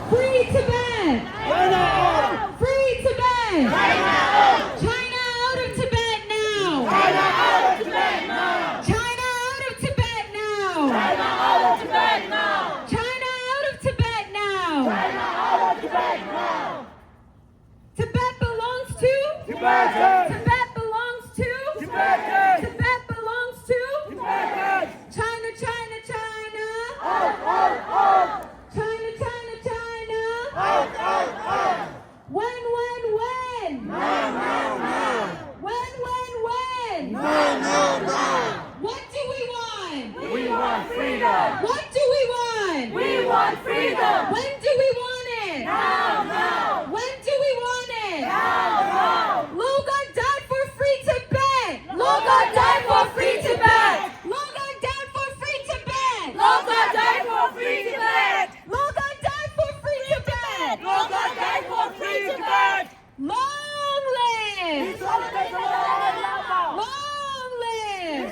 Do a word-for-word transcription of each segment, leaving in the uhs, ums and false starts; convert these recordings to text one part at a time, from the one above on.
Free Tibet! Free Tibet! China out of Tibet now! China out of Tibet now! China out of Tibet now! China out of Tibet now! China out of Tibet now! China out of Tibet now! Tibet belongs to Tibetans! Tibet belongs to Tibetans! Tibet belongs to Tibetans! China, China, China! Out, out, out! China, China, China! Out, out, out! When, when, when? Now, now, now! When, when, when? Now, now, now! What do we want? We want freedom! What do we want? We want freedom! When do we want it? Now, now! When do we want it? Now, now! Loga died for free Tibet! Loga died for free Tibet! Loga died for free Tibet! Loga died for free Tibet! Loga died for free Tibet! Loga died for free Tibet! Long live! Long live!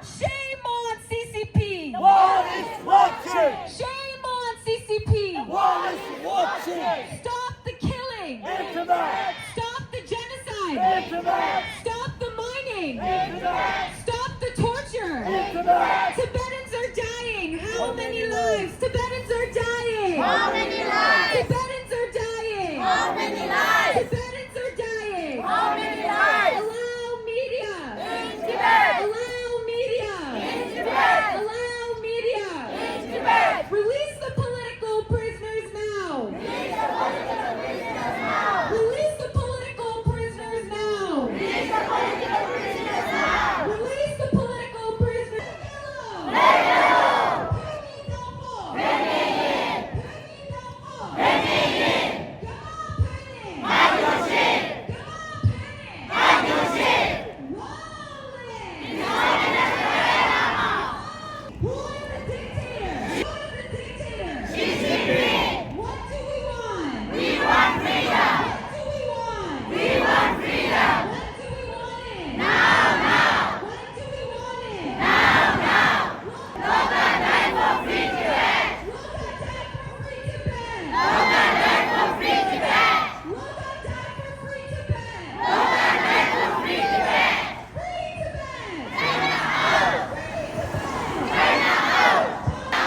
Shame on C C P! World is watching! Shame on C C P! World is watching! Stop the killing! Internet! Stop the genocide! Internet! Stop the mining! Internet! Stop the torture! Internet! Tibetans are dying! How many lives? Tibetans are dying! How many lives? Tibetans are dying! How many lives? Tibetans are dying! How many lives? Allow media! In Tibet! Allow media! In Tibet! Allow media! In Tibet! Release the political prisoners now! Release the political prisoners now! Release the political prisoners now! Release the political prisoners now! Release the political prisoners! Let go! Let go! Who is the dictator? Who is the dictator? Xi Jinping. What do we want? We want freedom. What do we want? We want freedom. When do we want it? Now, now. When do we want it? Now, now. Loga died for free Tibet. Loga died for free Tibet. Loga died for free Tibet. Loga died for free Tibet. Loga died for free Tibet. Free Tibet. China out. Free Tibet. China out. China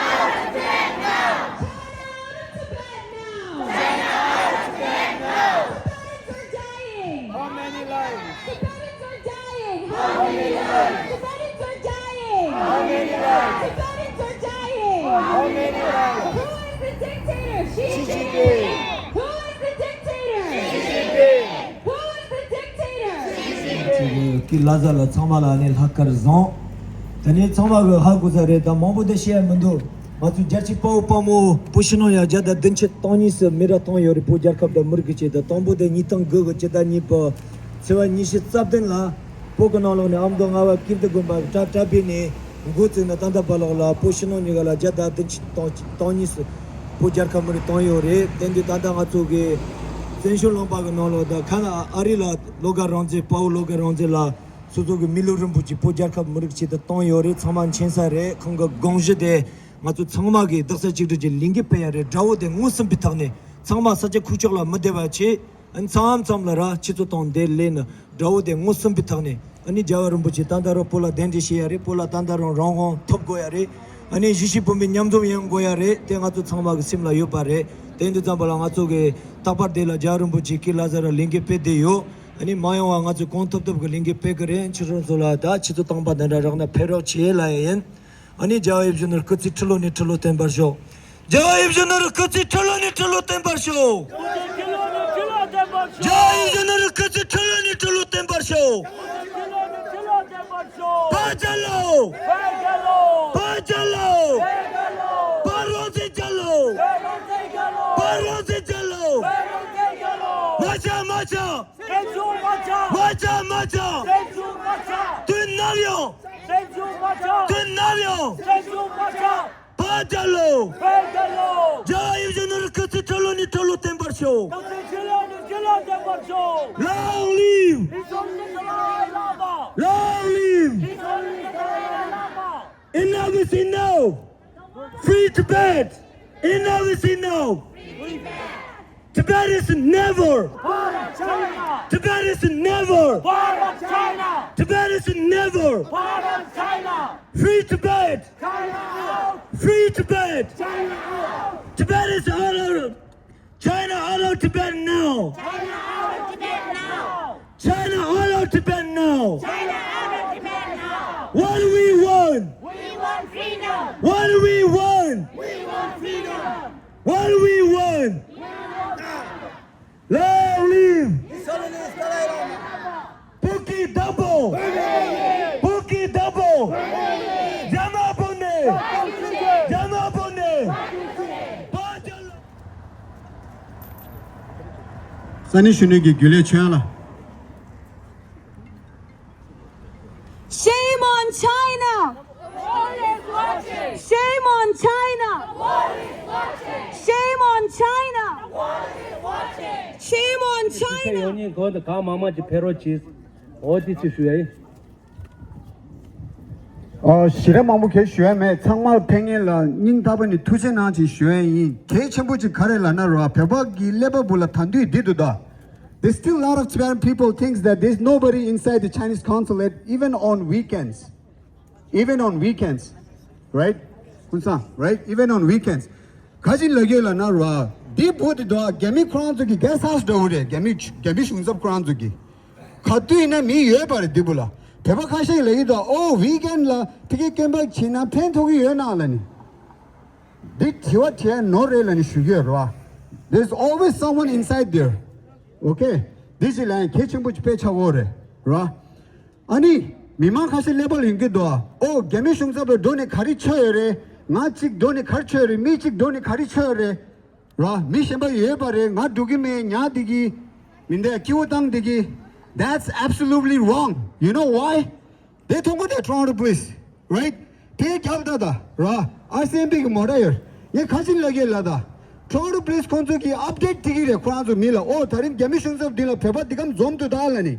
out of Tibet now. China out of Tibet now. China out of Tibet now. Tibetans are dying. How many lives? Tibetans are dying. How many lives? Tibetans are dying. How many lives? Tibetans are dying. How many lives? Who is the dictator? Xi Jinping. Who is the dictator? Xi Jinping. Who is the dictator? Xi Jinping. ཀི་ལ་ཟ་ལ་ཚང་མ་ལ་ནི་ལྷག་དཀར་བཟང་། དེ་ནས་ཚང་མ་གི་ཧ་གོ་ས་རེད། ད་མང་པོ་དེ་བཤད་ཡ་མི་འདུག་ང་ཚོ་རྒྱལ་གཅེས་དཔའ་བོ་དཔའ་མོ་བོད་ཕྱི་ནང་ཡ་བརྒྱ་དང་བདུན་ཅུ་དོན་གཉིས་སུ་མི་ར་བཏང་ཡོད་རེད། བོད་རྒྱལ་ཁབ་དང་མི་རིགས་ཀྱི་ཆེད་དུ། དང་པོ་དེ་ཉིས་སྟོང་དགུ་གི་སྤྱི་ཟླ་གཉིས་པ་ཚེས་པ་ཉི་ཤུ་རྩ་བདུན་ལ་བོད་ཀྱི་ནང་ལོགས་ནས་ཨ་མདོ་རྔ་བ་ཀིརྟི་དགོན་པ་གྲྭ་གྲྭ་པའི་ནས་འགོ་བཙུགས་ནས་ད་ལྟ་བར་ལོགས་ལ་བོད་ཕྱི་ནང་གཉིས་ཀ་ལ་བརྒྱ་དང་བདུན་ཅུ་དོན་གཉིས་སུ་བོད་རྒྱལ་ཁབ་མི་རིགས་བཏང་ཡོད་རེད། དེ་འདི་ད་ལྟ་ང་ཚོ་གི་བཙན་བྱོལ་ལུང་པ་གི་ནང་ལོགས་ད་ཁ་ན་ཨ་རི་ལ་ལོ་དགའ་རང་བཙན་དཔའ་བོ་ལོ་དགའ་རང་བཙན་ལ་སོ་སོ་གི་མི་ལུས་རིན་པོ་ཆེ་བོད་རྒྱལ་ཁབ་མི་རིགས་ཆེད་དུ་བཏང་ཡོད་རེད། ཚང་མ་མཁྱེན་ས་རེད། ཁོང་གི་དགོངས་གཞི་དེ་ང་ཚོ་ཚང་མ་གིས་རྡོག་རྩ་གཅིག་སྒྲིལ་གྱིས་ལས་འགུལ་སྤེལ་ཡ་རེད། དགྲ་བོ་དེ་ངོ་ཟིན་པའི་ཐོག་ནས་ཚང་མ་ས་ཆ་ཁུག་ཀྱོག་ལ་མི་བསྡད་པ་བྱས། ཨ་ནི་མཚམས་མཚམས་ལ་ར་ཆུ་ཚོད་སྟོང་དེ་ལས་ནི་དགྲ་བོ་དེ་ངོ་ཟིན་པའི་ཐོག་ནས། ཨ་ནི་རྒྱལ་བ་རིན་པོ་ཆེ་ད་ལྟ་རུ་བོད་ལ་གདན་འདྲེན་བྱེད་ཡ་རེད། བོད་ལ་ད་ལྟ་རུ་རང་དབང་ཐོབ་དགོས་ཡ་རེད། ཨ་ནི་གཞིས་བྱེས་བོད་མི་མཉམ་འཛོམས་ཡོང་དགོས་ཡ་རེད། དེ་ང་ཚོ་ཚང་མ་གི་སེམས་ལ་ཡོད་པ་རེད། དེ་འདི་ཙམ་པ་ལ་ང་ཚོ་གི་རྟག་པར་དེ་ལ་རྒྱལ་བ་རིན་པོ་ཆེ་ཀི་ལ་ཟ་ར་ལས་འགུལ་སྤེལ་བསྡད་ཡོད། ཨ་ནི་མ་ཡོང་བ་ང་ཚོས་གང་ཐུབ་ཐུབ་གི་ལས་འགུལ་སྤེལ་གི་རེད། ཁྱེད་རང་ཚོ་ལ་ད་ཆུ་ཚོད་སྟོང་པ་དེ་འདྲ་རག་ན་ཕེབས་རོགས་བྱེད་ལབ་ཡ་ཡིན། ཨ་ནི་རྒྱལ་བ་ཡིད་བཞིན་ནོར་བུའི་སྐུ་ཚེ་ཁྲི་ལོ་ནས་ཁྲི་ལོ་བརྟན་པར་ཤོག་རྒྱལ་བ་ཡིད་བཞིན་ནོར་བུའི་སྐུ་ཚེ་ཁྲི་ལོ་ནས་ཁྲི་ལོ་བརྟན་པར་ཤོག་རྒྱལ་བ་ཡིད་བཞིན་ནོར་བུའི་སྐུ་ཚེ་ཁྲི་ལོ་ནས་ཁྲི་ལོ་བརྟན་པར་ཤོག་བོད་རྒྱལ་ལོ། བོད་རྒྱལ་ལོ། བོད་རང་བཙན་རྒྱལ་ལོ། བོད་རང་བཙན་རྒྱལ་ལོ། མ་ཆག་མ་ཆག་མ་ཆག་མ་ཆག་དུས་ནམ་ཡང་དུས་ནམ་ཡང་། བོད་རྒྱལ་ལོ། བོད་རྒྱལ་ལོ། རྒྱལ་བ་ཡིད་བཞིན་ནོར་བུའི་སྐུ་ཚེ་ཁྲི་ལོ་ནས་ཁྲི་ལོ་བརྟན་པར་ཤོག་སྐུ་ཚེ་ཁྲི་ལོ་ནས་ཁྲི་ལོ་བརྟན་པར་ཤོག Long live! Long live! Enough is enough! Free Tibet! Enough is enough. Tibet is never. Part of China. Tibet is never. Part of China. Tibet is never. Part of China. Free Tibet. China out. Free Tibet. China out. Tibet is out of China out of Tibet now. China out of Tibet now. China out of Tibet now. China out of Tibet now. What do we want? We want freedom. What do we want? We want freedom. What do we want? We want freedom. Long live His Holiness Dalai Lama. Bukit Dampo. Bukit Dampo. Jama Bone. Jama Bone. ས་གནས་གཞོན་ནུ་གི་རྒྱུན་ལས་ཆོས་དབྱངས་ལགས། Shame on China! Shame on China! Shame on China! Shame on China! ཡོང་ཉིན་གོ་འདི་གང་མང་མང་ཅིག་ཕེབས་རོགས་གྱིས། འོ་དེ་ཅིག་ཞུ་ཡ་ཡིན། ཨ། ཞེ་དྲག་མང་པོ་གས་ཞུ་ཡ་མེད། ཚང་མར་ཕེབས་མཁན་ལ་སྙིང་ཐག་པ་ནས་ཐུགས་རྗེ་གནང་ཅིག་ཞུ་ཡ་ཡིན། གལ་ཆེན་པོ་ཅིག་ག་རེ་ལབ་ན་ར། བོད་པ་གི་ཀླད་པ་བུ་ལ་ད་དུང་འདི་འདུག་ད། There's still a lot of Tibetan people thinks that there's nobody inside the Chinese consulate even on weekends. Even on weekends. Right? ཀུན་བཟང་། Right? Even on weekends. ག་ཅིག་ལབ་ཀྱི་ཡོད་ལབ་ན་ར། འདི་བོད་དེ་དོ་རྒྱ་མི་ཁོ་རང་ཚོ་གི་གེ་སི་ཧའུ་སི་འདྲ་བོ་རེད། རྒྱ་མི་རྒྱ་མི་གཞུང་ཚབ་ཁོ་རང་ཚོ་གི། ག་དུས་ཡིན་ན་མི་ཡོད་པ་རེད་འདི་བོ་ལ། བོད་པ་ཁ་ཤས་ལབ་ཀྱི་འདུག་ཨོ་ཝི་ཀེན་ལ་ཕ་གི་སྐད་འབོད་བྱེད་ན་ཕན་ཐོགས་ཀྱི་ཡོད་ན་ལབ་ནི། འདི་དྲི་བ་དྲི་ཡ་ནོར་རེད་ལབ་ནི་ཞུ་གི་ཡོད་རེད་བ། There's always someone inside there. Okay? འདི་ཅིག་ལ་ཡང་གལ་ཆེན་པོ་ཅིག་དཔེ་ཆགས་ཀྱི་ཡོད་རེད་ར། ཨ་ནི། མི་མང་ཁ་ཤས་ཀླད་པ་ལ་ཡོང་གི་འདུག་ཨོ་རྒྱ་མི་གཞུང་ཚབ་ལ་འགྲོ་ནས་ག་རེ་ཆགས་ཡོད་རེད། ང་གཅིག་འགྲོ་ནས་ག་རེ་ཆགས་ཡོད་རེད། མི་གཅིག་འགྲོ་ནས་ག་རེ་ཆགས་ཡོད་རེད། ར། མི་གཞན་པ་ཡོད་པ་རེད། ང་འགྲོ་གི་མེད། ཉལ་བསྡད་ཀྱི། མི་འདི་སྐྱིད་པོ་བཏང་བསྡད་ཀྱི། That's absolutely wrong. You know why? དེ་མཐོང་གོ་དེ་Toronto Police, right? དེ་རྒྱབ་ད་ད་ར། ཨར་སི་ཨེམ་པི་གི་མོ་ཊ་ཡོད། ངས་ཁ་ཆེམས་ལབ་ཀྱི་ལ་ད། Toronto Police ཁོང་ཚོ་གིས་ཨབ་ཌེཊ་སྟེར་གྱི་རེད་ཁོ་རང་ཚོ་མི་ལ། ཨོ་ད་རིང་རྒྱ་མི་གཞུང་ཚབ་འདི་ལ་བོད་པ་འདི་གམ་འཛོམས་འདུག་ད་ལབ་ནི།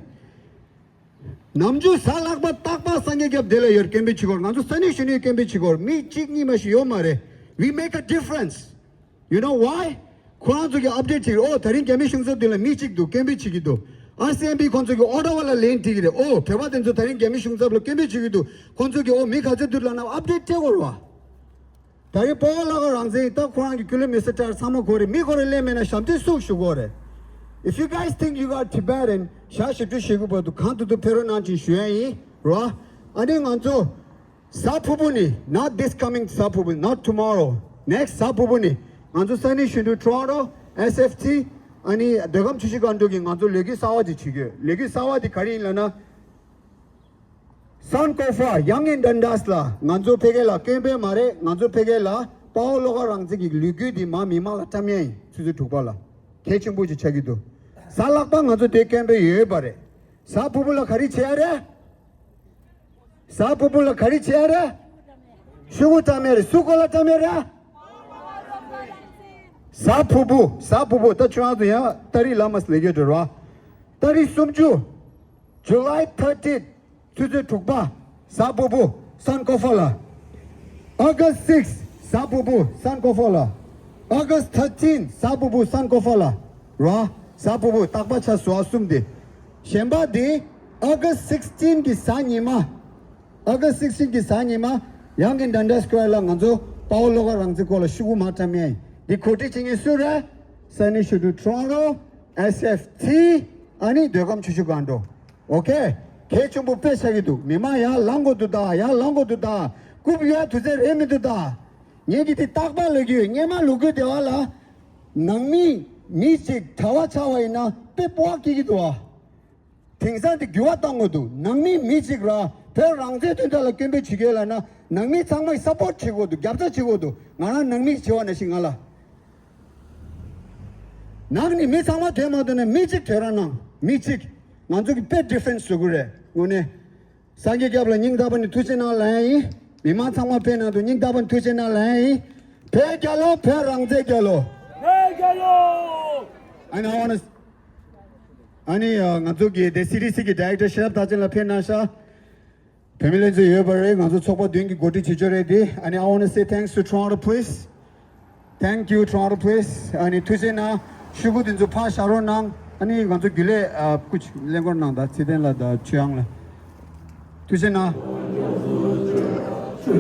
ནམ་རྒྱུན་གཟའ་ལྷག་པ་རྟག་པར་སངས་རྒྱས་སྐྱབས་དེ་ལ་ཡོད། སྐད་འབོད་བྱེད་དགོས། ང་ཚོ་ས་གནས་གཞོན་ནུའི་སྐད་འབོད་བྱེད་དགོས། མི་གཅིག་གཉིས་མ་ཞིག་ཡོད་མ་རེད། We make a difference. You know why? ཁོ་རང་ཚོ་གིས་ཨབ་ཌེཊ་བྱེད་ཀྱི་རེད། ཨོ་ད་རིང་རྒྱ་མི་གཞུང་ཚབ་དེ་ལ་མི་གཅིག་འདུག་སྐད་འབོད་བྱེད་ཀྱི་འདུག་ཨར་སི་ཨེམ་པི་ཁོང་ཚོ་གིས་ཨོ་ཊ་ཝ་ལ་ལན་སྤྲད་ཀྱི་རེད། ཨོ་བོད་པ་དེ་ཚོ་ད་རིང་རྒྱ་མི་གཞུང་ཚབ་ལ་སྐད་འབོད་བྱེད་ཀྱི་འདུག་ཁོང་ཚོ་གིས་ཨོ་མི་ག་ཚོད་འདུག་ལབ་ན་ཨབ་ཌེཊ་སྤྲད་དགོས་རེད་བ། ད་རེས་སྤོ་བོ་བློ་དགའ་རང་བཙན་ད་ཁོ་རང་གི་ཀུན་གླེང་མི་སེར་ཁྲར་ཚང་མ་གོ་རེད། མི་གོ་རེད་ལས་མེད་ན་ཞབས་འདྲེན་སུ་ཞུ་གོ་རེད། If you guys think you are Tibetan, ཞག་བཞི་བཅུ་ཞེ་དགུ་བར་དུ་གང་ཐུབ་ཐུབ་ཕེབས་རོགས་གནང་ཅིག་ཞུ་ཡ་ཡིན་རོ། ཨ་ནི་ང་ཚོ་གཟའ་ཕུར་བུ་ནི། Not this coming གཟའ་ཕུར་བུ། Not tomorrow. Next གཟའ་ཕུར་བུ་ནི་ང་ཚོ་ས་གནས་གཞོན་ནུ་Toronto S F T ཨ་ནི་བོད་ཁམས་ཆུ་བཞི་སྒང་དྲུག་གི་ང་ཚོ་ལས་འགུལ་གསར་བ་ཅིག་བྱེད་ཀྱི་ཡོད། ལས་འགུལ་གསར་བ་དེ་ག་རེ་ཡིན་ལབ་ན། Sankofa Young and Dundas ལ་ང་ཚོ་ཕ་གི་ལ་སྐད་འབོད་མ་རེད། ང་ཚོ་ཕ་གི་ལ་དཔའ་བོ་བློ་དགའ་རང་བཙན་གྱི་ལས་འགུལ་འདི་མར་མི་མང་ལ་བཀྲམ་ཡས་ཡིན། ཆུ་ཚོད་དྲུག་པ་ལ་གལ་ཆེན་པོ་ཅིག་ཆགས་ཀྱི་འདུག་གཟའ་ལྷག་པ་ང་ཚོ་དེ་སྐད་འབོད་ཡོད་པ་རེད། གཟའ་ཕུར་བུ་ལ་ག་རེ་བྱེད་ཡ་རེད། གཟའ་ཕུར་བུ་ལ་ག་རེ་བྱེད་ཡ་རེད། ཤོག་བུ་བཀྲམ་ཡ་རེད། སུ་སྐོར་ལ་བཀྲམ་ཡ་རེད། གཟའ་ཕུར་བུ། གཟའ་ཕུར་བུ། ད་ཁྱོད་རང་ཚོ་ཡང་ཏ་རིག་ལ་མ་ལས་ཀྱི་འགྲོ་ར། ཏ་རིག་སུམ་ཅུ། July thirteenth ཆུ་ཚོད་དྲུག་པ། གཟའ་ཕུར་བུ། Sankofa ལ། August six གཟའ་ཕུར་བུ། Sankofa ལ། August thirteen གཟའ་ཕུར་བུ། Sankofa ལ། ར། གཟའ་ཕུར་བུ་རྟག་པ་ཆ་ཟུར་གསུམ་དེ། གཞན་པ་དེ་August sixteen གི་གཟའ་ཉི་མ། August sixteen གི་གཟའ་ཉི་མ། Young and Dundas Square ལ་ང་ཚོ་དཔའ་བོ་བློ་དགའ་རང་བཙན་སྐོར་ལ་ཤོག་བུ་མར་བཀྲམ་ཡས་ཡིན། འདི་གོ་སྒྲིག་བྱེད་མཁན་སུ་རེད། ས་གནས་གཞོན་ནུ་Toronto S F T ཨ་ནི་བོད་ཁམས་ཆུ་བཞི་སྒང་དྲུག Okay གལ་ཆེན་པོ་དཔེ་ཆགས་ཀྱི་འདུག་མི་མང་ཡར་ལངས་དགོས་འདུག་ད། ཡར་ལངས་དགོས་འདུག་ད། རྐུབ་གཡོག་དུས་ཚོད་རེད་མི་འདུག་ད། ངས་འདི་དེ་རྟག་པར་ལབ་ཀྱི་ཡོད། སྔོན་མ་ལུག་གུ་སྡེ་བ་ལ། ནང་མི་མི་གཅིག་གྲྭ་པ་ཆགས་པ་ཡིན་ན་དཔེ་སྤོབས་པ་སྐྱེ་གི་འདུག་ཨ། དེང་སང་དེ་འགྱུར་བ་གཏང་དགོས་འདུག་ནང་མི་མི་གཅིག་ར་བོད་རང་བཙན་དོན་དག་ལ་སྐད་འབོད་བྱེད་མཁན་ལབ་ན་ནང་མི་ཚང་མས་སཔོརཊ་བྱེད་དགོས་འདུག་རྒྱབ་རྩ་བྱེད་དགོས་འདུག་ང་རང་ནང་མི་བྱེད་པ་ནང་བཞིན་ང་ལ། ནང་ནས་མི་ཚང་མ་བྲོས་མ་ཐུབ་ན་མི་གཅིག་བྲོས་རོགས་གནང་། མི་གཅིག་ང་ཚོ་གི་དཔེ་ཌི་ཕེན་སི་བཟོ་དགོས་རེད་དངོས་གནས། སངས་རྒྱས་སྐྱབས་ལ་སྙིང་ཐག་པ་ནས་ཐུགས་རྗེ་གནང་ལབ་ཡ་ཡིན། མི་མང་ཚང་མ་ཕེབས་གནང་འདུག་སྙིང་ཐག་པ་ནས་ཐུགས་རྗེ་གནང་ལབ་ཡ་ཡིན། བོད་རྒྱལ་ལོ། བོད་རང་བཙན་རྒྱལ་ལོ། བོད་རྒྱལ་ལོ། And I wanna ཨ་ནི་ང་ཚོ་གི་དེ་སི་ཌི་སི་གི་ཌི་རེག་ཊར་ཤེ་རབ་ཐར་ཅན་ལགས་ཕེབས་གནང་ཤག་བོད་མི་ལྷན་ཚོགས་ཡོད་པ་རེད། ང་ཚོ་ཚོགས་པ་བདུན་གྱི་འགོ་ཁྲིད་བྱེད་ཕྱོགས་རེད་དེ། ཨ་ནི་I wanna say thanks to Toronto Police. Thank you, Toronto Press. ཨ་ནི་ཐུགས་རྗེ་གནང་། ཤོག་བུ་དེ་ཚོ་ཕར་བཞག་རོགས་གནང་། ཨ་ནི་ང་ཚོ་རྒྱུན་ལས་ཨ་སྐུ་མཁྱེན་ལས་འགུལ་གནང་དང་ཚེ་བརྟན་ལགས་དང་ཆོས་དབྱངས་ལགས། ཐུགས་རྗེ་གནང་། ཆོས་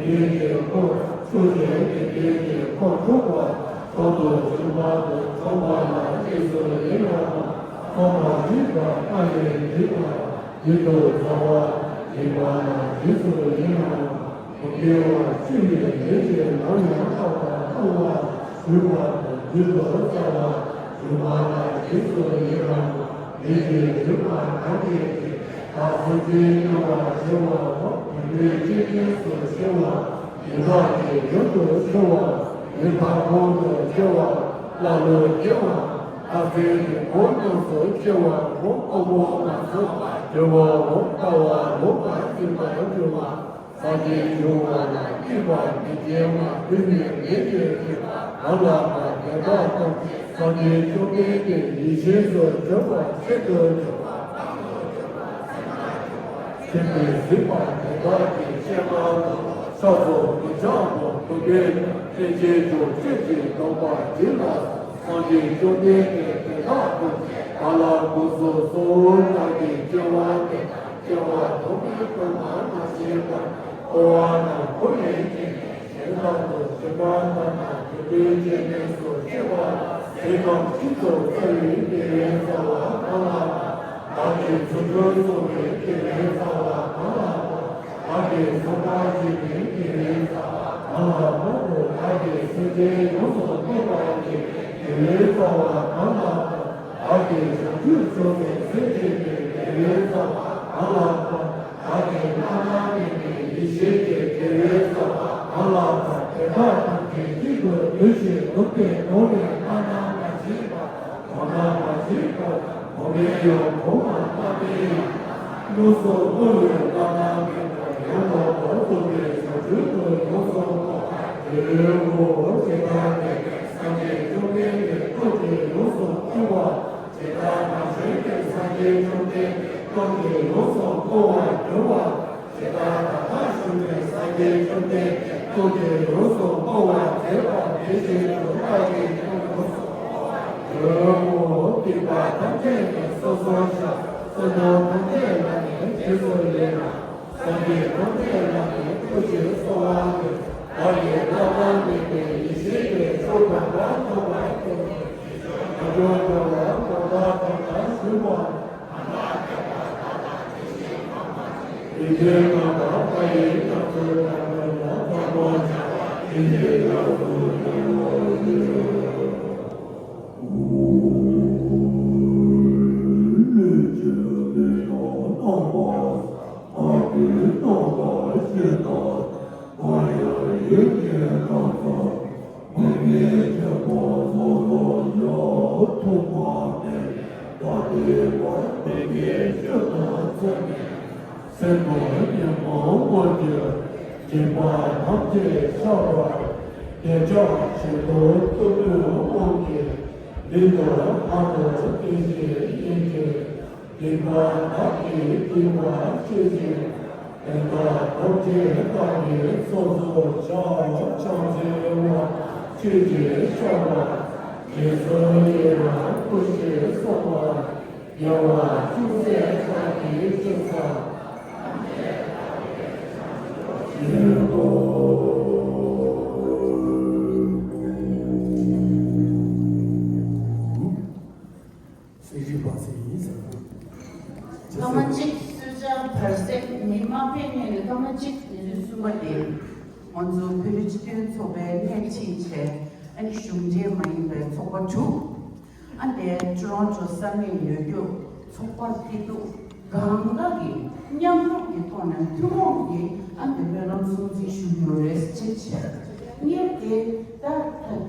ལྡན་གྱི་འཁོར་ཕྱོགས་བཅུའི་དགེ་འདུན་གྱི་འཁོར་དྲུག་པ། ཐོག་ཏུ་བྱོན་པ་དང་འབྱོན་པ་ལ་རྗེས་སུ་ཡི་རང་ངོ་། ཐོག་མ་རིག་པ་ལྟ་བའི་རིག་པ། རྒྱུད་དུ་ཚང་བ་དང་ཡིན་པ་ལ་རྗེས་སུ་ཡི་རང་ངོ་། མི་དགེ་བ་བཅུ་ཡི་ལས་ཀྱི་ལམ་ཡང་དག་པར་སྤངས་པ་ལ་གུས་པ་དང་རྒྱུད་དུ་ཚང་བ་བྱུང་བ་ལ་རྗེས་སུ་ཡི་རང་ངོ་། ལས་ཀྱི་རིམ་པ་གང་ཡིན་གྱི། བདག་སེམས་ཅན་མཉམ་པར་བྱེད་པའོ། དགེ་འདུན་གཅེས་འཛིན་སུ་བྱེད་པ། ཡི་དྭགས་ཀྱི་ཡུལ་དུ་སྐྱེ་བའོ། ཡི་དྭགས་ཁོང་དུ་སྐྱེ་བའོ། ཀླ་ཀློ་སྐྱེ་བའོ། རྟག་འཛིན་གྱི་ཁོང་ཉམས་སུ་སྐྱེ་བའོ། དབང་པོ་མ་ཚང་བར་གྱུར་པའོ། ལྟ་བ་ལོག་པར་འཛིན་པར་འགྱུར་བ། སངས་རྒྱས་འབྱུང་བ་ལ་སྐྱེས་པ་མི་དགེ་བ་བདུན་ནི་ལས་ཀྱི་རིམ་པ་གང་ལགས་པ་དེ་དག་ཐམས་ཅད་སངས་རྒྱས་བཅོམ་ལྡན་འདས་ཡིད་བཞིན་དུ་འཇོམས་པར་ཆེད་དུ་འཇོམས་པ། ཆེད་དུ་གཟིགས་པ་དེ་དག་གི་སྤྱན་སྔར་དུ་ཕྱག་འཚལ་ལོ། ཕྱག་འཚལ་ལོ། ཐུགས་ཀྱི་ལྷན་ཅིག་ཏུ་ཆོས་ཀྱི་སྡོམ་པ་བགྱིས་ལ། སངས་རྒྱས་བཅོམ་ལྡན་འདས་དེ་དག་ཐམས་ཅད་གང་ལ་དགོངས་སུ་གསོལ། བདག་གིས་སྐྱེ་བ་འདི་དང་སྐྱེ་བ་ཐོག་མའི་དུས་མ་ནམ་ཞིག་བར་འཁོར་བ་ན་འཁོར་བའི་རྐྱེན་གཞན་དག་ཏུ་འཁྲིད་པ་ལྟར་ན་དེ་འདྲའི་སྐྱེ་གནས་སུ་སྐྱེ་བ་ལ་ཟས་དང་ཆུ་ཚོད་རྩ་བའི་དགེ་བའི་རྩ་བ་གང་ལགས་པ། བདག་གིས་ཚོགས་ཀྱི་གཙོ་བོའི་དགེ་བའི་རྩ་བ་གང་ལགས་པ། བདག་གིས་ཚོགས་པ་བྱེད་པའི་དགེ་བའི་རྩ་བ་གང་ལགས་པ། བདག་གིས་སེམས་ཅན་ཡོངས་སུ་གནོད་པར་བྱེད་པའི་དགེ་བའི་རྩ་བ་གང་ལགས་པ། བདག་གིས་བྱང་ཆུབ་མཆོག་ཏུ་སེམས་བསྐྱེད་པའི་དགེ་བའི་རྩ་བ། གང་ལ་ཕོག་བདག་གིས་བླ་ན་མེད་པའི་ཡེ་ཤེས་ཀྱི་དགེ་བའི་རྩ་བ་གང་ལ་ཕོག་དེ་དག་ཐམས་ཅད་གཅིག་ཏུ་བསྡུས་ཤིང་ནུབ་སྟེ་ནོར་བའི་བླ་ན་མ་མཆིས་པ་དང་གོང་ན་མ་མཆིས་པ་དང་གོང་མའི་ཡང་གོང་མ་བླ་མེད་ཡང་ལུགས་སུ་བསྔོ་བའི་བླ་ན་མེད་པ་ཡང་དག་པར་རྫོགས་པའི་བྱང་ཆུབ་ཏུ་ཡོངས་སུ་བསྔོ་བ་ཡོད་དོ། ཇི་ལྟར་མཁྱེན་པའི་སངས་རྒྱས་བཅོམ་ལྡན་འདས་སྟོབས་ཀྱིས་ཡོངས་སུ་བསྔོ་བ། ཇི་ལྟར་མ་བྱོན་པའི་སངས་རྒྱས་བཅོམ་ལྡན་འདས་སྟོབས་ཀྱིས་ཡོངས་སུ་བསྔོ་བར་འགྱུར་བ། ཇི་ལྟར་ད་ལྟར་བཞུགས་པའི་སངས་རྒྱས་བཅོམ་ལྡན་འདས་སྟོབས་ཀྱིས་ཡོངས་སུ་བསྔོ་བར་མཛད་པ་དེ་བཞིན་དུ་བདག་གིས་ཀྱང་ཡོངས་སུ་བསྔོ་བར་འགྱུར་རོ། སྡིག་པ་ཐམས་ཅད་ནི་སོ་སོར་བཤགས། བསོད་ནམས་ཐམས་ཅད་ལ་ནི་རྗེས་སུ་ལེགས་ལ། སངས་རྒྱས་ཐམས་ཅད་ལ་ནི་ཐུགས་རྗེས་གསོལ་བ་འདེབས། བདག་གིས་བླ་ན་མེད་པའི་ཡེ་ཤེས་ཀྱི་མཆོག་དམ་པ་ཐོབ་པར་ཤོག། དགེ་སྦྱོར་སྤྱོད་པ་གང་དག་གང་དག་ཞུས་པ། དེ་ཚེ་གང་དག་བཀའ་ཡི་བསྟན་བཅོས་དང་ལྡན་པ་དམ་པ་དེ་ཉིད་ལ་སོགས་པའི་ལུས་ཀྱི་ལུས་དང་རྣམ་པ། ཨ་ཏི་རྟོག་པ་ཞེས་དང་། མ་ཡང་ཡིད་ཀྱི་རང་མཚན། མིག་གི་སྤྱོད་པ་སོ་སོ་ཡང་ཐོག་མ་མེད། ད་ལྟའི་བར་མིག་གི་སྤྱོད་པ་ཚད་མེད། སེམས་ཀྱི་ཉོན་མོངས་དབང་གིས་སྒྲིབ་པ་ཐམས་ཅད་བཤགས་པར། བདེ་འཇགས་ཆེད་དུ་བསྟོད་པའི་དབང་གིས། འདི་ལྟར་ཕ་རོལ་ཏུ་ཕྱིན་པའི་ཡེ་ཤེས། སྡིག་པ་དག་གིས་བསྡིགས་པ་སྤྱད་ཅིང་། དེ་དག་ཐམས་ཅད་བདག་གིས་སོ་སོར་བཤགས། ཕྱག་འཚལ་བ། ཆོས་ཀྱི་བཤགས་པ། རྗེས་སུ་ཡི་རང་བསྐུལ་ཞིང་གསོལ་བ། དགེ་བ་ཅུང་ཟད་བདག་གིས་ཅི་བསགས། སེམས་ཤེས་པ་ཟེར་ཡིན་ཟེར་བ། སྐར་མ་གཅིག་གསོལ་ཇ་བར་གསེང་ཉིན་མ་ཕེབས་ནས་ནི་སྐར་མ་གཅིག་ཉིན་གསུམ་པ་དེ། ང་ཚོ་བོད་རིགས་སྤྱི་མཐུན་ཚོགས་པའི་སྣེ་ཁྲིད་བྱས། ཨ་ནི་གཞུང་འབྲེལ་མ་ཡིན་པའི་ཚོགས་པ་དྲུག་ཨ་ནི་ཊོ་རོན་ཊོ་ས་གནས་ཡོད་རྒྱུ་ཚོགས་པ་སྐྱིད་སྡུག་གང་ག་གི་མཉམ་རུབ་ཀྱི་ཐོག་ནས་ཐུན་མོང་གི་ཨ་ནི་སྨོན་ལམ་སྲུང་བརྩི་ཞུ་རྒྱུ་རེད་ཅེས་བྱས། ངས་དེ་ད་ད་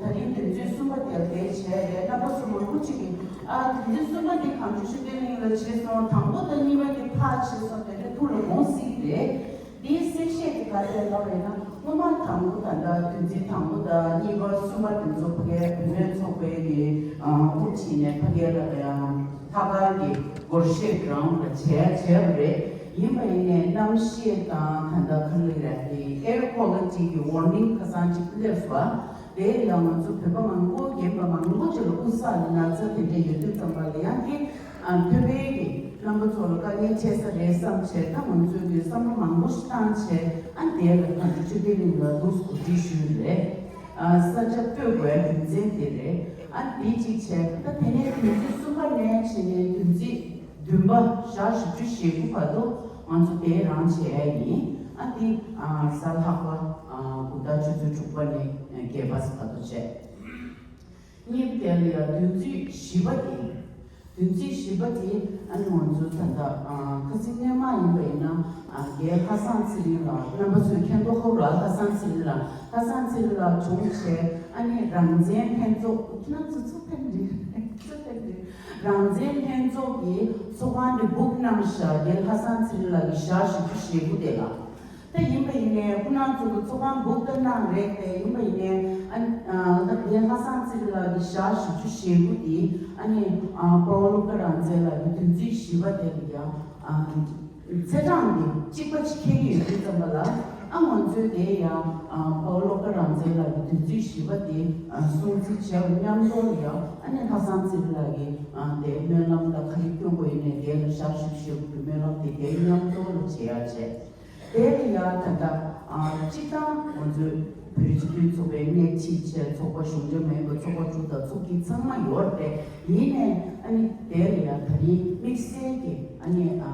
ད་རིང་དོན་ཚན་གསུམ་པ་དེ་ལ་དེ་བྱས་རེད། རྣམ་པ་ཚོ་མང་པོ་ཅིག་གིས་ཨ་དོན་ཚན་གསུམ་པ་དེ་གངས་ལྗོངས་ཤེས་ལྡན་གླིང་ལ་བྱས་སོང་། དང་པོ་དང་གཉིས་པ་དེ་ཕར་བྱས་སོང་། དེ་འདྲ་ཐུགས་ལ་དགོངས་སྲིད་ཀྱི་རེད། འདིའི་གསལ་བཤད་དེ་ག་རེ་ལབ་པ་ཡིན་ན། སྔོན་མ་དང་པོ་ད་ལྟ་དོན་ཚན་དང་པོ་དང་གཉིས་པ་གསུམ་པ་དེ་ཚོ་ཕ་གིའི་བུད་མེད་ཚོགས་པའི་གི་དབུ་ཁྲིད་ནས་ཕ་གིའི་ལ་ཡང་ལྷག་དཀར་གྱི་སྒོར་གཞས་གྲྭ་ལ་བྱས་བྱས་པ་རེད། ཡིན་པ་ཡིན་ནའི་གནམ་གཤིས་དང་ད་ལྟ་ག་རེ་རེད། དེ་air quality་གི་warning་ཁ་སང་ཅིག་སླེབས་སོང་། དེ་ཡང་ང་ཚོ་བོད་པ་མང་པོ་རྒན་པ་མང་པོ་ཅིག་ལ་དབུགས་བསགས་ནས་ན་ཚ་དེ་འདྲ་ཡོད་དུས་ཙམ་པ་ལ་ཡང་དེ་ཨ་བོད་པའི་གི་རྣམ་པ་ཚོ་ལ་དཀའ་ངལ་འཕྲད་ས་རེད་བསམ་བྱས། ད་ང་ཚོས་དེ་བསམ་བློ་མང་པོ་ཞིག་བཏང་བྱས། ཨ་དེ་ལ་གངས་ལྗོངས་ཤེས་ལྡན་གླིང་ལ་འདུག་གོ་སྒྲིག་ཞུས་རེད། ཨ་ས་ཆ་སྤོས་དགོས་རྒྱུ་མཚན་དེ་རེད། ཨ་དེ་གཅིག་བྱས། ད་དེ་ནས་དོན་ཚན་གསུམ་པ་ནས་བྱས་ནས་དོན་ཚན་བདུན་པ་ཞག་བཞི་བཅུ་ཞེ་དགུ་བར་དུ་ང་ཚོ་དེ་རང་བྱས་ཡིན། ཨ་དེ་ཨ་གཟའ་ལྷག་པ་ཨ་དགུ་ཟླ་ཆུ་ཚོད་དྲུག་པ་ནས་བརྒྱད་པ་བར་དུ་བྱས། གཉིས་པ་དེ་ལ་ཡང་དོན་ཚན་བཞི་པ་དེ་ཡིན། དོན་ཚན་བཞི་པ་དེ་ཨ་ནི་ང་ཚོ་ད་ལྟ་ཨ་ཁ་སང་སྔོན་མ་ཡིན་པ་ཡིན་ན། ཨ་རྒན་ལྷ་བཟང་ཚེ་རིང་ལགས། རྣམ་པ་ཚོས་མཁྱེན་རྟོགས་ཧོབ་ར། ལྷ་བཟང་ཚེ་རིང་ལགས། ལྷ་བཟང་ཚེ་རིང་ལགས་བྱུང་བྱས། ཨ་ནི་རང་བཙན་ལྷན་ཚོགས། ཁྱེད་རང་ཚོ་ཚུགས་ཐེངས་འདི་ཚུགས་ཐེངས་འདི་རང་བཙན་ལྷན་ཚོགས་ཀྱི་ཚོགས་ཁང་འདི་བུག་གནང་ཤག་རྒན་ལྷ་བཟང་ཚེ་རིང་ལགས་ཀྱི་ཞག་བཞི་བཅུ་ཞེ་དགུ་དེ་ལ། ད་ཡིན་པ་ཡིན་ནའི་སྐུ་ན་ཚོ་གི་ཚོགས་ཁང་བུག་ད་གནང་རེད་དེ། ཡིན་པ་ཡིན་ནའི་ཨ་ཨ་ད་རྒན་ལྷ་བཟང་ཚེ་རིང་ལགས་ཀྱི་ཞག་བཞི་བཅུ་ཞེ་དགུ་དེ་ཨ་ནི་ཨ་པའོ་ལོ་ཀ་རང་བཙན་ལགས་ཀྱི་དོན་ཚན་བཞི་པ་དེ་ལ་ཡང་ཨ་ཚེས་གྲངས་དེ་གཅིག་པ་ཅིག་འཁེལ་གྱི་ཡོད་དུས་ཙམ་པ་ལ། ཨ་ང་ཚོས་དེ་ཡང་ཨ་པའོ་ལོ་ཀ་རང་བཙན་ལགས་ཀྱི་དོན་ཚན་བཞི་པ་དེ་ཨ་སྲུང་བརྩི་བྱས་པ་མཉམ་དུ་ལ་ཡང་ཨ་ནི་ལྷ་བཟང་ཚེ་རིང་ལགས་ཀྱི་ཨ་དེ་སྨོན་ལམ་དང་ག་རེ་སྐྱོན་དགོས་ཡིན་ནའི་དེ་ལ་ཞག་བཞི་བཅུ་ཞེ་དགུ་གི་སྨོན་ལམ་དེ་དེ་མཉམ་དུ་ལ་བྱེད་ཡག་བྱས། དེ་ལ་ཡང་ད་ལྟ་ཨ་སྤྱིར་བཏང་ང་ཚོའི་བོད་རིགས་སྤྱི་མཐུན་ཚོགས་པའི་སྣེ་ཁྲིད་བྱས། ཚོགས་པ་གཞུང་འབྲེལ་མ་ཡིན་པ་ཚོགས་པ་དྲུག་དང་ཚོགས་སྐྱིད་ཚང་མ་ཡོད་རེད་དེ། ཡིན་ནའི་ཨ་ནི་དེ་ལ་ཡང་ད་རིང་དམིགས་བསལ་གྱི་ཨ་ནི་ཨ་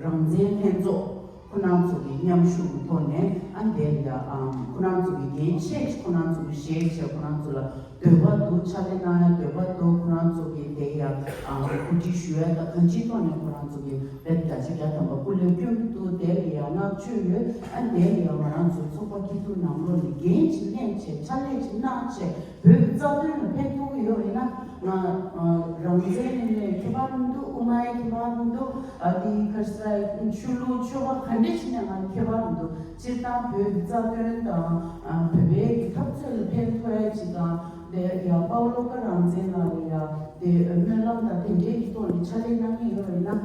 རང་བཙན་ལྷན་ཚོགས་ཁོ་རང་ཚོ་གི་ མཉམ་ཞུགས་ཀྱི་ཐོག་ནས་ཨ་ནི་དེ་ལ་ཡ་ཨམ་ཁོ་རང་ཚོ་གི་འགན་ཆེ་ཆེ་ཁོ་རང་ཚོ་གི་ཤེས་བྱས་ཁོ་རང་ཚོ་ལ་འདོད་པ་འདུག་ཕྱག་ལས་གནང་ཡ་འདོད་པ་འདུག་ཁོ་རང་ཚོ་གི་དེ་ཡ་ཨམ་གོ་སྒྲིག་ཞུ་ཡ་དང་གང་ཅིའི་ཐོག་ནས་ཁོ་རང་ཚོ་གི་བོད་བརྒྱ་ཆ་བརྒྱ་ཐམ་པ་སྐུ་ལས་སྐྱོན་གྱི་འདུག་དེ་ལ་ཡ་བསྔགས་བརྗོད་ཡོད། ཨ་ནི་དེ་ལ་ཡ་ང་རང་ཚོ་ཚོགས་པ་སྐྱིད་སྡུག་ནང་ལོགས་ནས་འགན་ཅིག་ལེན་བྱས་ཕྱག་ལས་ཅིག་གནང་བྱས། བོད་ཀྱི་རྩ་དོན་ལ་ཕན་ཐོགས་ཀྱི་ཡོད་ཡིན་ན་ང་ཨ་རང་བཙན་ནས་ཁྱད་པར་མི་འདུག་དབུ་མའི་ཁྱད་པར་མི་འདུག་ཨ་དེ་ག་རེ་ཟེར་ཆོས་ལུགས་ཆོས་པ་ག་འདྲ་ཞིག་ནས་ང་ཁྱད་པར་མི་འདུག་སྤྱིར་བཏང་བོད་ཀྱི་རྩ་དོན་དང་ཨ་བོད་པའི་གི་འཐབ་རྩོད་ལ་ཕན་ཐོགས་ཡ་ཅིག་དང་དེ་ཡང་དཔའ་བོ་བློ་དགའ་རང་བཙན་ལགས་ལ་ཡ་དེ་སྨོན་ལམ་དང་དེ་འདྲའི་གི་ཐོག་ནས་ཕྱག་ལས་གནང་མཁན་ཡོད་ཡིན་ན་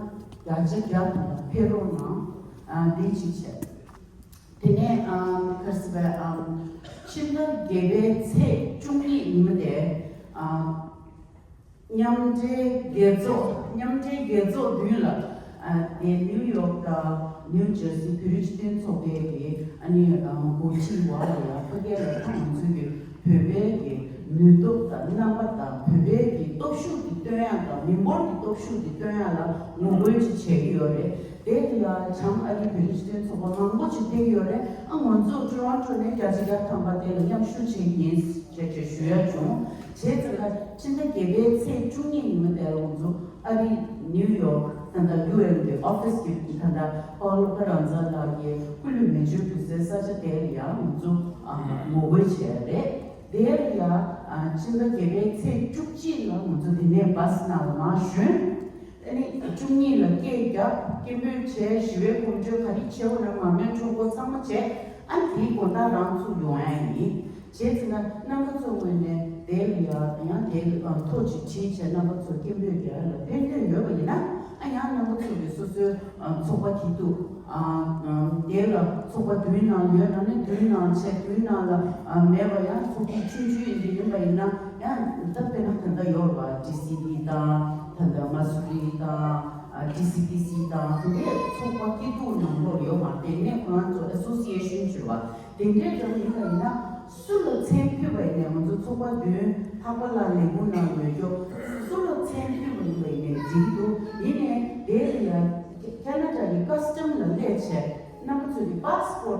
བརྒྱ་ཆ་བརྒྱ་ཐམ་པ་ཕེབས་རོགས་གནང་། ཨ་དེ་གཅིག་བྱས། དེ་ནས་ཨམ་ག་རེ་ཟེར་བས་ཨམ་ཕྱི་ཟླ་བརྒྱད་པའི་ཚེས་བཅུ་གཉིས་ཉིན་མོ་དེ་ཨམ་མཉམ་འབྲེལ་རྒྱལ་ཚོགས་མཉམ་འབྲེལ་རྒྱལ་ཚོགས་མདུན་ལ་ཨ་དེ་ནིའུ་ཡོག་དང་ནིའུ་ཇར་སི་བོད་རིགས་སྤྱི་མཐུན་ཚོགས་པའི་གི་ཨ་ནི་ཨམ་འགོ་ཁྲིད་འོག་ལ་ཡ་ཕ་གི་ལ་ཁོང་ང་ཚོའི་གི་བོད་པའི་གི་ནུས་སྟོབས་དང་རྣམ་པ་དང་བོད་པའི་གི་སྟོབས་ཤུགས་ཀྱི་སྟོན་ཡ་དང་མི་འབོར་གྱི་སྟོབས་ཤུགས་ཀྱི་སྟོན་ཡ་ལ་ངོ་རྒོལ་ཅིག་བྱེད་ཀྱི་ཡོད་རེད། དེ་ལ་ཡང་བྱང་ཨ་རིའི་བོད་རིགས་སྤྱི་མཐུན་ཚོགས་པ་མང་པོ་ཅིག་ཕེབས་ཀྱི་ཡོད་རེད། ཨ་ང་ཚོ་ཊོ་རོན་ཊོ་ནས་བརྒྱ་ཆ་བརྒྱ་ཐམ་པ་དེ་ལ་མཉམ་ཞུགས་བྱེད་ཀྱི་ཡིན་ཞེས་བྱས་ཞུ་ཡ་བྱུང་། བྱས་ཙང་ཕྱི་ཟླ་བརྒྱད་པའི་ཚེས་བཅུ་གཉིས་ཉིན་མོ་དེ་ལ་ང་ཚོ་ཨ་རིའི་ནིའུ་ཡོག་ད་ལྟ་ཡུ་ཨེན་གྱི་ཨོ་ཕི་སི་གི་ད་ལྟ་དཔའ་བོ་བློ་དགའ་རང་བཙན་ལགས་ཀྱི་སྐུ་ལུས་མེ་མཆོད་ཕུལ་སའི་ས་ཆ་དེ་ལ་ཡང་ང་ཚོ་ཨ་ངོ་རྒོལ་བྱས་རེད། དེ་ལ་ཡང་ཨ་ཕྱི་ཟླ་བརྒྱད་པའི་ཚེས་བཅུ་གཅིག་ལ་ང་ཚོ་དེ་ནས་བྷ་སི་ནང་ལ་མར་ཞོན། ཨ་ནི་བཅུ་གཉིས་ལ་སྐད་བརྒྱབ། སྐད་འབོད་བྱས། ཞི་བའི་གོམ་བགྲོད་ག་རེ་བྱས་འོ་ན་མར་མེ་ཁྲོམ་སྐོར་ཚང་མ་བྱས། ཨ་ནི་དེའི་དགོང་དག་རང་ཚུར་ཡོང་ཡ་ཡིན། བྱས་ཙང་ན་རྣམ་པ་ཚོའི་ངོས་ནས་དེ་ལ་ཡ་ཡང་དེ་ལ་ཐོ་ཅིག་བྲིས་བྱས་རྣམ་པ་ཚོར་སྐད་འབོད་རྒྱག་ཡ་ལ་ཕན་ཐོགས་ཡོད་པ་ཡིན་ན་ཨ་ཡང་རྣམ་པ་ཚོ་གི་སོ་སོའི་ཚོགས་པ་སྐྱིད་སྡུག་དེ་ལ་ཚོགས་པ་བདུན་ནང་ཡོད་ན་ནི་བདུན་ནང་བྱས་བདུན་ནང་ལ་མེད་པ་ཡང་ཚོགས་སྐྱིད་ཆུང་ཆུང་ཡིན་གྱི་ཡིན་པ་ཡིན་ན། ཡང་ད་དཔེར་ན་ད་ལྟ་ཡོད་རེད་པ། ཊི་སི་ཌི་དང་ད་ལྟ་མ་སུ་རི་དང་ཊི་སི་ཊི་སི་དང་དེ་འདྲའི་ཚོགས་པ་སྐྱིད་སྡུག་ནང་ལོགས་ཡོད་མ་རེད། དེ་ནས་ཁོ་རང་ཚོ་ཨེ་སོ་སི་ཨེ་ཤན་ཅིག་ཡོད་པ་དེ་འདྲའི་འདྲ་བོ་ཡིན་པ་ཡིན་ན་སུ་ལ་མཚན་ཕུལ་བ་ཡིན་ནའི་ང་ཚོ་ཚོགས་པ་བདུན་ལྷག་པ་ལ་ལས་ཁུངས་ནང་ཡོད་རྒྱུ་སུ་ལ་མཚན་ཕུལ་བ་ཡིན་པ་ཡིན་ནའི་འགྲིག་གི་འདུག་ཡིན་ནའི་དེ་ལ་ཡང་ཁ་ན་ཌ་གི་ཀ་སི་ཊམ་ལ་སླེབས་བྱས་རྣམ་པ་ཚོ་གི་པཱ་སི་པོར་